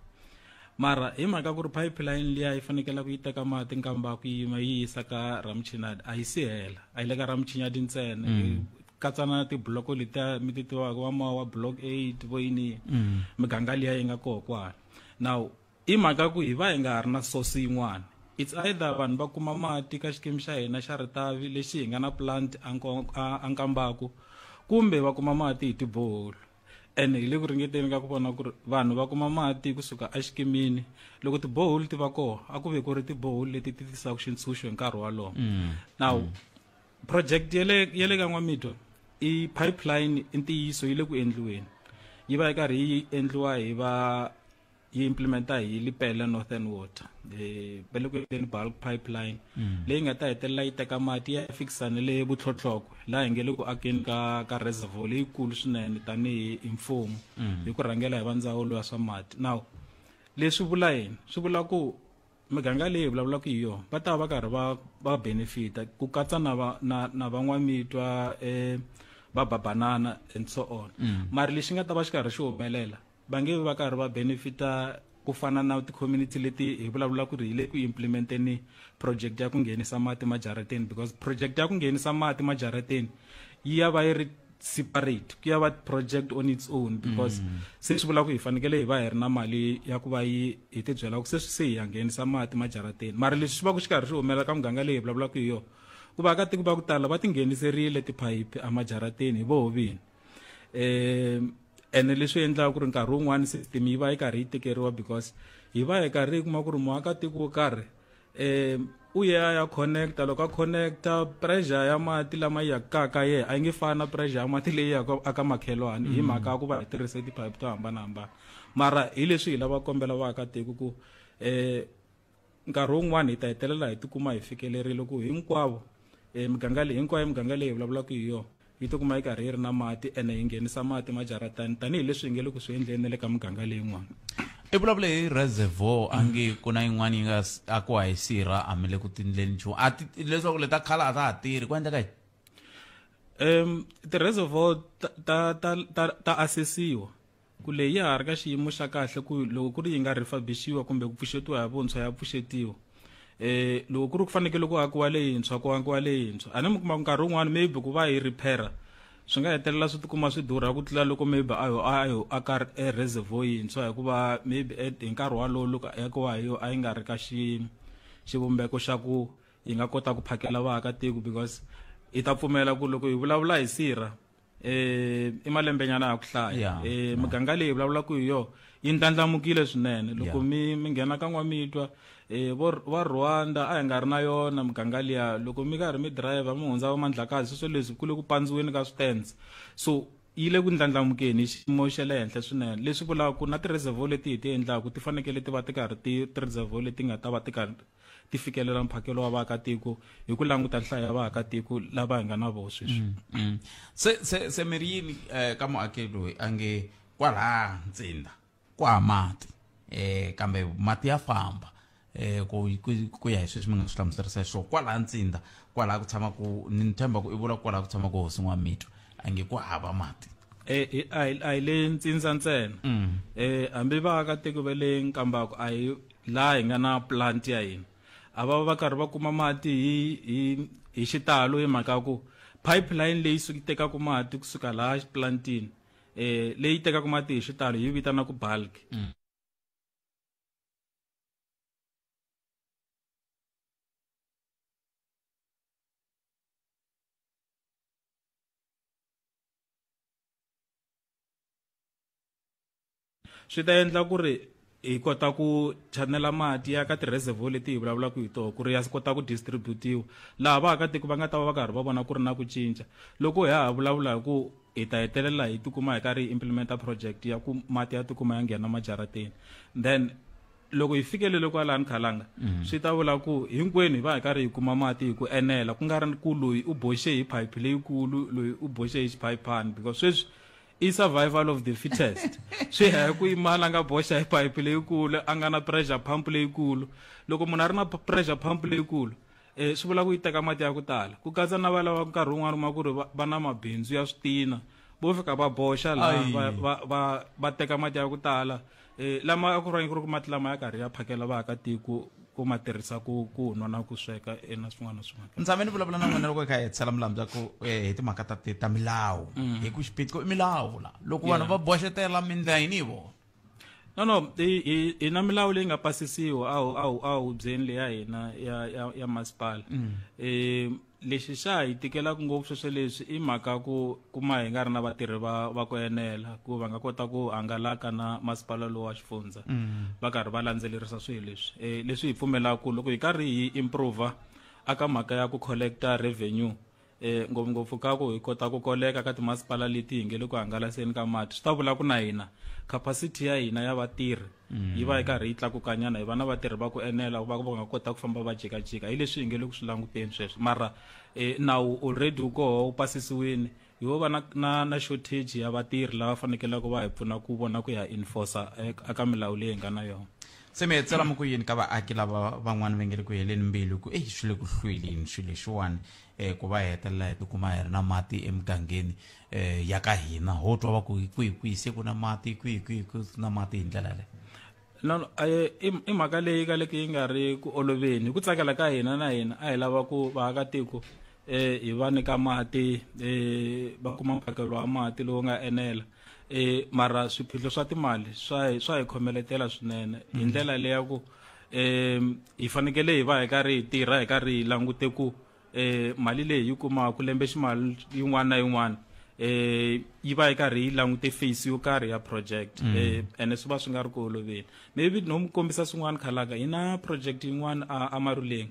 mara hi mhaka ku ri pipeline liya yi fanekele ku yi teka mati nkamba ku yima yi yisa ka Ramuchinyadi a yi si hela, a yi le ka Ramuchinyadi ntsena, katsa na tibloko letiya mi ti tivaka va Mawa block 8 vo yini, miganga liya yi nga koho kwala. Now i mhaka ku hi va hi nga ha ri na source yin'wana, it's either vanhu va kuma mati ka xikimi xa hina xa Ritavi lexi hi nga na plant a Nkambaku, kumbe va kuma mati hi tiboholo. Ene hi le ku ringeteni ka ku vona ku ri vanhu va kuma mati kusuka exikimini. Loko tiboholo ti va kona, a ku ve ku ri tiboholo leti ti tisaka xintshunxo hi nkarhi wolowo. Now project yele ka N'wamitwa i pipeline, i ntiyiso yi le ku endliweni, yi va yi karhi yi endliwa hi va yi implementa hi Lepelle Northern Water, va le ku endleni bulk pipeline leyi nga ta hetelela yi teka mati ya fikisa ni le Vutlhotlhoko, laha hi nge le ku akeni ka reservoir leyikulu swinene tanihi hi mfumo, hi ku rhangela hi va ndzawulo ya swa mati. Now leswi vula yini? Swi vula ku miganga leyi hi vulavulaka hi yona va ta va karhi va benefita, ku katsa na va na van'wamitwa, va Babanana and so on. Mara lexi nga ta va xi karhi xi humelela, va nge va karhi va benefita ku fana na ti-community leti hi vulavula ku ri hi le ku implementeni project ya ku nghenisa mati majarateni, because project ya ku nghenisa mati majarateni yi ya va yi ri separate, ku ya va project on its own, because se swi vula ku hi fanekele hi va hi ri na mali ya ku va yi hi ti byela ku se se hi ya nghenisa mati majarateni. Mara leswi swi va ku xi karhi swi humelela ka muganga leyi hi vulavulaka hi yona, ku vaakatiko va ku tala va ti ngheniserile tiphayiphi emajarateni hi voho vini, ene leswi endlaka ku ri nkarhi wun'wani system yi va yi karhi yi tekeriwa, because hi va hi karhi hi kuma ku ri muakatiko wo karhi u ya connecta, loko a connecta pressure ya mati lama yi yaka ka yena a yi nge fani na pressure ya mati leyi yaka aka makhelwani, hi mhaka ya ku va hi tirhise tiphayiphi to hambanahambana. Mara hi leswi hi lava kombela vaakatiko ku nkarhi wun'wani hi ta hetelela hi tikuma hi fikelerile ku hinkwavo miganga leyi hinkwayo, miganga leyi hi vulavulaka hi yona yi tikuma yi karhi yi ri na mati, ene hi nghenisa mati majaratani tanihileswi hi nge le ku swi endleni na le ka miganga leyin'wana. I vulavule hi reservoir, a nge ku na yin'wana yi nga akiwa hi sirha, a mi le ku tindleni nchumu, a ti leswaku leta khale a ta ha tirhi, ku endleka yini? Ti-reservoir ta assessiwa ku leyi ya ha ri ka xiyimo xa kahle, ku loko ku ri yi nga refurbishiwa kumbe ku pfuxetiwa hi vuntshwa ya pfuxetiwa. Loko ku ri ku fanekele ku akiwa leyintshwa, ku akiwa leyintshwa. A ni mi kuma nkarhi wun'wani maybe ku va hi repair swi nga hetelela swi tikuma swi durha ku tlula loko maybe a yo aka e reservoir yintshwa, hikuva maybe hi nkarhi walowo loko a akiwa hi yo a yi nga ri ka xivumbeko xa ku yi nga kota ku phakela vaakatiko, because hi ta pfumela ku loko hi vulavula hi sirha i malembenyana ya ku hlaya, miganga leyi hi vulavulaka hi yona yi ndlandlamukile swinene. Loko mi nghena ka N'wamitwa, va Rwanda a hi nga ri na yona miganga liya, loko mi karhi mi driver mi hundza va Mandlakazi, sweswo leswi ku le ku pandziweni ka switends, so yi le ku ndlandlamukeni hi xiyimo xa le henhla swinene. Leswi vulaka ku na ti-reservoir leti hi ti endlaka ti fanekele ti va ti karhi ti-reservoir leti nga ta va ti karhi ti fikelela mphakelo wa vaakatiko hi ku languta nhlayo ya vaakatiko lava hi nga na voho sweswi. Se mi ri yini ka muaki loyi a nge kwalaha Ntsindza kwa mati, kambe mati ya famba, ku ya hi sweswi mi nga swi hlamuserisa xiswona, kwalaha Ntsindza kwalaha ku tshama ku ni tshemba ku i vula kwalaha ku tshama ku hosi N'wamitwa, a nge ku hava mati. A hi le Ntsindza ntsena, hambi vaakatiko va le Nkambako, a hi laha hi nga na plant ya hina, a va va karhi va kuma mati hi xitalo, hi mhaka ku pipeline leyi tekaka mati kusuka laha plantini, leyi tekaka mati hi xitalo hi vitana ku bulk. Swi ta endla ku ri hi kota ku chanela mati ya ka ti-reservoir leti hi vulavulaka hi toho, ku ri ya kota ku distributiwa laha vaakatiko va nga ta va va karhi va vona ku ri na ku cinca. Loko hi ha vulavula hi ku hi ta hetelela hi tikuma hi karhi hi implementa project ya ku mati ya tikuma ya nghena majarateni, then loko hi fikelele kwalani Khalanga, swi ta vula ku hinkwenu hi va hi karhi hi kuma mati hi ku enela, ku nga ri ku loyi u boxe hi phayiphi leyikulu, loyi u boxe hi xiphayiphani, because sweswi I survival of the fittest. Swi ya hi ku i mani a nga boxa hi pipe leyikulu, a nga na pressure pump leyikulu. Loko munhu a ri na pressure pump leyikulu, swi vula ku yi teka mati ya ku tala, ku katsa na va lava nkarhi wun'wani kuma ku ri va na mabindzu ya switina, vo fika va boxa laha va teka mati ya ku tala, lama a ku ri ku ri mati lama ya karhi ya phakela vaakatiko ku ma tirhisa ku nwa na ku sweka na swin'wana na swin'wana. Ni tshame ni vulavula na n'wina loko hi kha hi hetisela milambu ku hi timhaka ta milawu, hi ku xiphiqo i milawu la loko vanhu va boxetela mindla yini vo. No, hi na milawu leyi nga pasisiwa a hubyeni leya hina ya masipala. Lexi xa hi tikelaka ngopfu sweswo leswi i mhaka ku kuma hi nga ri na vatirhi va ku enela ku va nga kota ku hangalaka na masipala lowu wa xifundza, va karhi va landzelerisa swilo leswi. Leswi hi pfumelaka ku loko hi karhi hi improve aka mhaka ya ku collecta revenue, ngopfungopfu ka ku hi kota ku koleka ka timasipala leti hi nge le ku hangalaseni ka mati, swi ta vula ku na hina capacity ya hina ya vatirhi yi va yi karhi yi tlakukanyana, hi va na vatirhi va ku enela va nga kota ku famba va jikajika. Hi leswi hi nge le ku swi languteni sweswo, mara nawu already wu koho, wu pasisiwile, hi wo va na shortage ya vatirhi lava fanekelaka va hi pfuna ku vona ku ya enforcer eka milawu leyi hi nga na yona. Se mi hetisela mi ku yini ka vaaki lava van'wani va nge le ku heleni mbilu ku swi le ku hlweleni swilo leswiwani, ku va hetelela hi tikuma hi ri na mati emugangeni ya ka hina, ho twa va ku kwihi kwihi se ku na mati, kwihi kwihi ku na mati hi ndlela leyi? No, i mhaka leyi ka leki yi nga ri ku oloveni. Hi ku tsakela ka hina na hina a hi lava ku vaakatiko hi va nyika mati, va kuma mphakelo wa mati lowu nga enela, mara swiphiqo swa timali swa hi khomeletela swinene hi ndlela leya ku hi fanekele hi va hi karhi hi tirha hi karhi hi langute ku mali leyi yi kumaka lembe ximali yin'wana na yin'wana, yi va yi karhi yi langute face yo karhi ya project, ene swi va swi nga ri ku oloveni. Maybe no mi kombisa swin'wana khalaka, hi na project yin'wana a Maruleng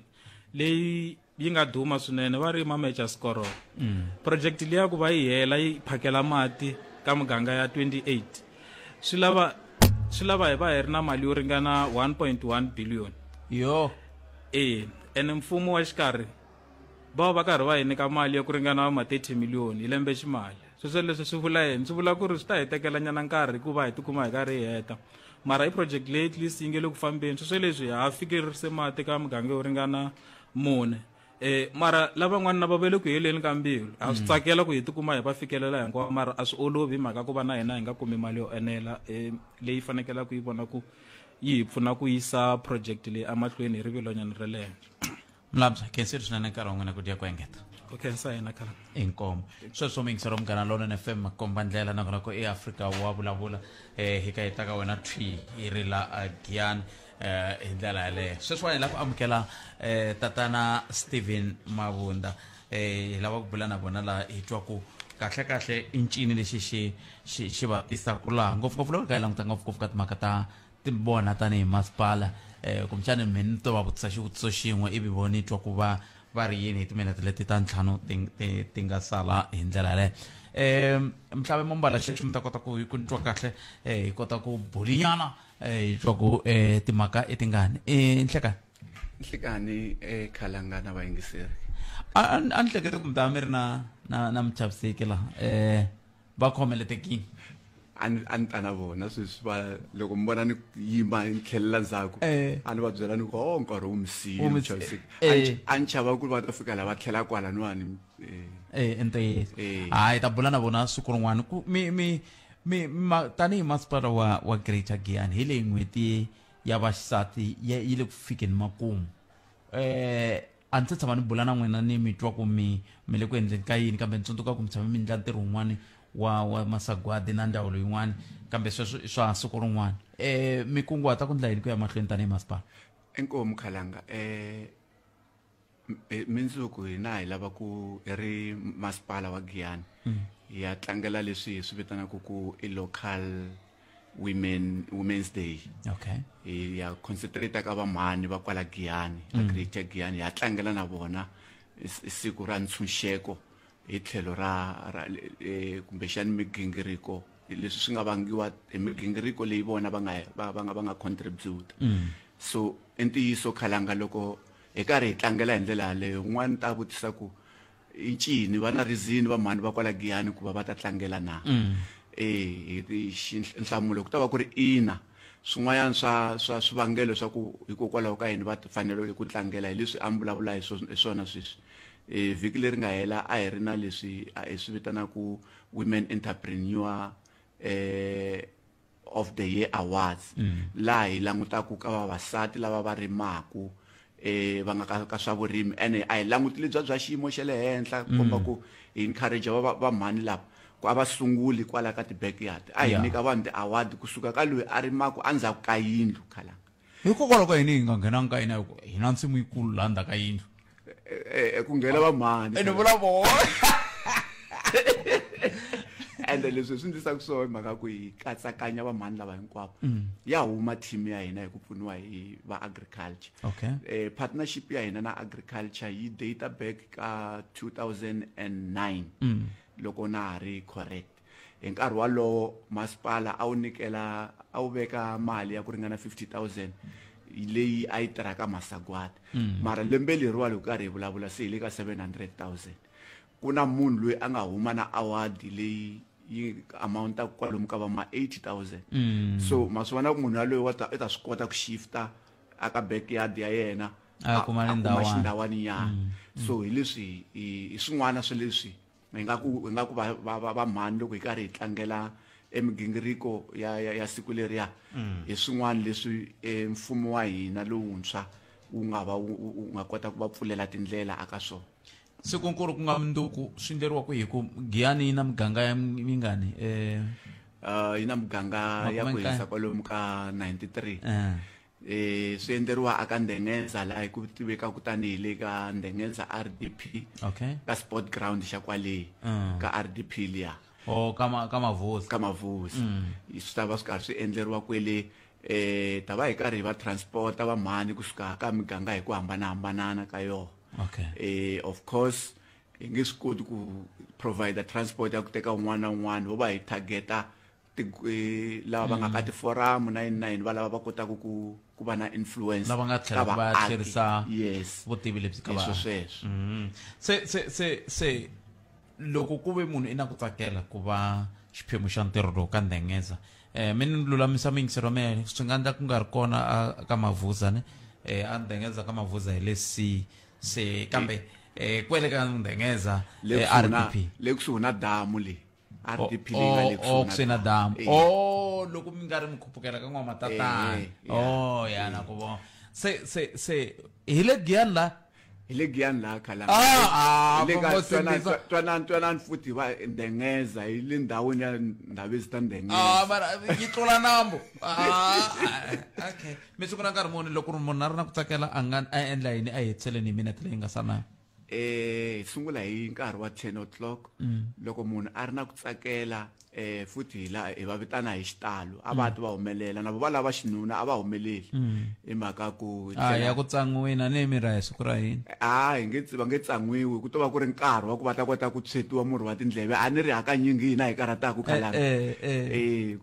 leyi yi nga duma swinene, va ri Mameja Skororo. Project liya ku va yi hela yi phakela mati ka muganga ya 28, swi lava hi va hi ri na mali yo ringana 1.1 billion. Yo ene mfumo wa xikarhi va karhi va hi nyika mali ya ku ringana ma 30 million hi lembe ximali. Sweswo leswi swi vula yini? Swi vula ku ri swi ta hi tekela nyana nkarhi ku va hi tikuma hi karhi hi heta, mara i project leyi at least yi nge le ku fambeni. Sweswo leswi ha fikerise mati ka muganga yo ringana 4, mara lavan'wana na va ve le ku heleni ka mbilu. A swi tsakela ku hi tikuma hi va fikelela hinkwavo, mara a swi olovi hi mhaka ku va na hina hi nga kumi mali yo enela leyi fanekelaka yi vona ku yi hi pfuna ku yisa project leyi emahlweni hi rivilonyana ra le henhla. Mlabya, khensile swinene nkarhi wa n'wina ku dya ku engeta. Ku khensa hina khala. Inkomo. Sweswo miyingiselo Munghana Lonene FM makomba ndlela nakona ku eAfrika wa vulavula hi ka hi ta ka wena thwi hi ri la Giyani hi ndlela yaleyo. Sweswiwani hi lava ku amukela tatana Steven Mabunda, hi lava ku bula na vona laha hi twa ku kahle kahle i ncini lexi xi va tisaka laha, ngopfungopfu loko hi ka hi languta ngopfungopfu ka timhaka ta vona tanihi masipala. Kumbexani mina ni to va vutisa xivutiso xin'we ivi vona ni twa ku va ri yini hi timinete leti ta 5 ti nga sala hi ndlela yaleyo. Mhlave mo mbala xexo mi ta kota ku ni twa kahle, hi kota ku bulinyana, hi twa ku timhaka i tingani. Nhlekani. Nhlekani Khalanga na vayingiseri. A ni hlekete ku mi ta va mi ri na muchaviseki laha, va khomeletekini. A ni ta na vona sweswi va loko mi vona ni yima ni tlhelela ndzhaku, a ni va byela ni ku nkarhi wu mi siyile muchaviseki. A ni chava ku va ta fika laha va tlhela kwalaniwani. Ntiyiso. Hayi ta bula na vona siku rin'wana ku mi tanihi masipala wa Greater Giyani hi leyi n'hweti ya vaxisati yi le ku fikeni makumu. A ndzi se tshama ni bula na n'wina ni mi twa ku mi le ku endleni ka yini, kambe ni tsundzuka ku mi tshame mi endla ntirho wun'wani wa masagwadi na ndzawulo yin'wana, kambe sweswo i swa siku rin'wana. Mi kunguhata ku ndla yini ku ya mahlweni tanihi masipala? Inkomu Khalanga, mindzuku hina hi lava ku hi ri masipala wa Giyani hi ya tlangela leswi hi swi vitanaka ku i local Women's Day. Okay. Hi ya concentrate ka vamhani va kwala Giyani, la Greater Giyani, hi ya tlangela na vona siku ra ntshunxeko hi tlhelo ra kumbexani migingiriko leswi swi nga vangiwa hi migingiriko leyi vona va nga contribute. So i ntiyiso Khalanga, loko hi karhi hi tlangela hi ndlela yaleyo, un'wana ta vutisa ku i ncini va na reason va mhani va kwala Giyani ku va va ta tlangela na. Eh nhlamulo ku ta va ku ri ina. Swin'wanyana swa swivangelo swa ku hikokwalaho ka yini va fanele ku tlangela hi leswi a mi vulavula hi swona sweswi. Vhiki leri nga hela a hi ri na leswi hi swi vitanaka Women Entrepreneur of the Year Awards, laha hi langutaka ka vavasati lava va rimaku va nga ka swa vurimi, ene a hi languti lebya bya xiyimo xa le henhla ku komba ku hi encourage va mhani lava ku a va sunguli kwala ka ti-backyard. A hi nyika vanhu ti-award kusuka ka loyi a rimaku endzhaku ka yindlu khalanga. Hikokwalaho ka yini hi nga nghenanga ka yina, hi na nsimu yikulu laha ndzhaku ka yindlu? Ku nghena va mhani. Ene vula vona. Ende leswi swi ndlisaka swona hi mhaka ku hi katsakanya va mhani lava hinkwavo. Ya huma team ya hina hi ku pfuniwa hi va agriculture. Partnership ya hina na agriculture yi data back ka 2009 loko na ha ri correct. Hi nkarhi walowo masipala a wu nyikela, a wu veka mali ya ku ringana 50,000 leyi a yi tirhaka masagwadi. Mara lembe leriwa loko karhi hi vulavula se hi le ka 700,000. Ku na munhu loyi a nga huma na award leyi yi amount-a kwalomu ka va ma 80,000. So ma swi vona ku munhu yaloye i ta swi kota ku shifta aka backyard ya yena, a kuma a ni kuma ndhawana. Xindhawani nyana. So hi leswi hi swin'wana swa leswi hi nga ku va mhani loko hi karhi hi tlangela emigingiriko ya siku leriya, hi swin'wana leswi mfumo wa hina lowuntshwa wu nga va wu nga kota ku va pfulela tindlela aka swona. Sikunkulu ku nga mundzuku swi endleriwa ku hi ku Giyani yi na miganga ya mingani? Yi na miganga ya ku Makume hisa kwalomu ka 93. Swi endleriwa aka Ndengeza laha hi ku tivekaka tanihi le ka Ndengeza RDP. Ka sport ground xa kwale ka RDP liya. Oh, ka Mavusi. Ka Mavusi. Swi ta va swi karhi swi endleriwa kwele, ta va hi karhi hi va transporta va mhani kusuka ka miganga hi ku hambanahambanana ka yona. Of course hi nge swi koti ku provide transport ya ku teka un'wana na un'wana, vo va hi targeta lava va nga ka ti-forum 99, va lava va kotaka ku va na influence lava nga tlhela ka va vaaki. tlherisa Yes. vutivi lebyi ka Leswo vanhu. sweswo. Se loko ku ve munhu i na ku tsakela ku va xiphemu xa ntirho lowu ka Ndengeza, mi ni lulamisa miyingiselo ya mina, swi nga endla ku nga ri kona ka Mavuza ne, a Ndengeza ka Mavuza hi le C se kambe kwele ka Ndengeza, Le kusuhi na- RDP. le kusuhi na damu le. RDP leyi nga le kusuhi kusuhi na damu. Oh, loko mi nga ri mi khupukela ka n'wamatatana. Oh, ya na ku vona. Se hi le Giyani la? Hi le Giyani la khala. Hi le ka Mfumbo Sindiso. twanani futhi va Ndengeza, hi le ndhawini ya Ndhavezitha ta Ndengeza. Mara yi tlula nambu. Okay. Mi sungula nkarhi muni loko munhu a ri na ku tsakela a nga a endla yini a hetiseleni hi minete leyi nga sala? Hi sungula hi nkarhi wa 10 o'clock. Loko munhu a ri na ku tsakela, futhi hi la hi va vitana hi xitalo, a va ti va humelela na vo va lava xinuna a va humeleli. Hi mhaka ku tlhela Ya ku tsan'wina ni mira hi siku ra yini? Hi nge va nge tsan'wiwi, ku to va ku ri nkarhi wa ku va ta kota ku tshwetiwa murhi wa tindleve. A ni ri hakanyingi hina hi karhataka khalanga.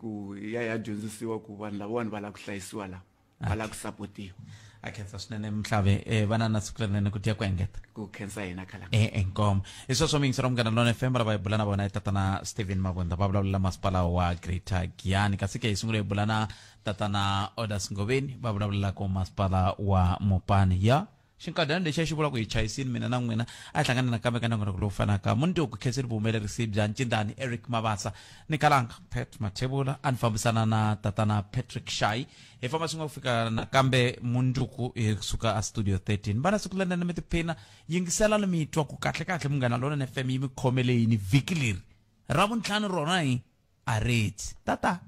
Ku ya dyondzisiwa ku vanhu lavawani va lava ku hlayisiwa lava, va lava ku sapotiwa. A khensa swinene Mhlave, vana na siku lerinene ku tiya ku engeta. Ku khensa hina khalanga. Inkomo. Hi sweswo miyingiselo Munghana Lonene FM, lava hi bula na vona i tatana Steven Mabunda, va vulavula masipala wa Greater Giyani. Kasi ke hi sungule hi bula na tatana Odas Ngoveni, va vulavula ku masipala wa Mopani. Ya xinkadyana lexi a xi vula ku hi chayisini mina na n'wina, a hi hlangana nakambe ka nongonoko lowu fanaka. Mundzuku khenseni vuhumelerisi bya Ncindani Eric Mabasa ni Kalanga Pat Mathebula, a ni fambisana na tatana Patrick Shai. Hi famba swin'we ku fika nakambe mundzuku hi suka a Studio 13. Vana siku lerinene, mi tiphina, yingiselani mi twa ku kahle kahle Munghana Lonene FM yi mi khomele yini vhiki leri ra vuntlhanu rona hi a retsi tata.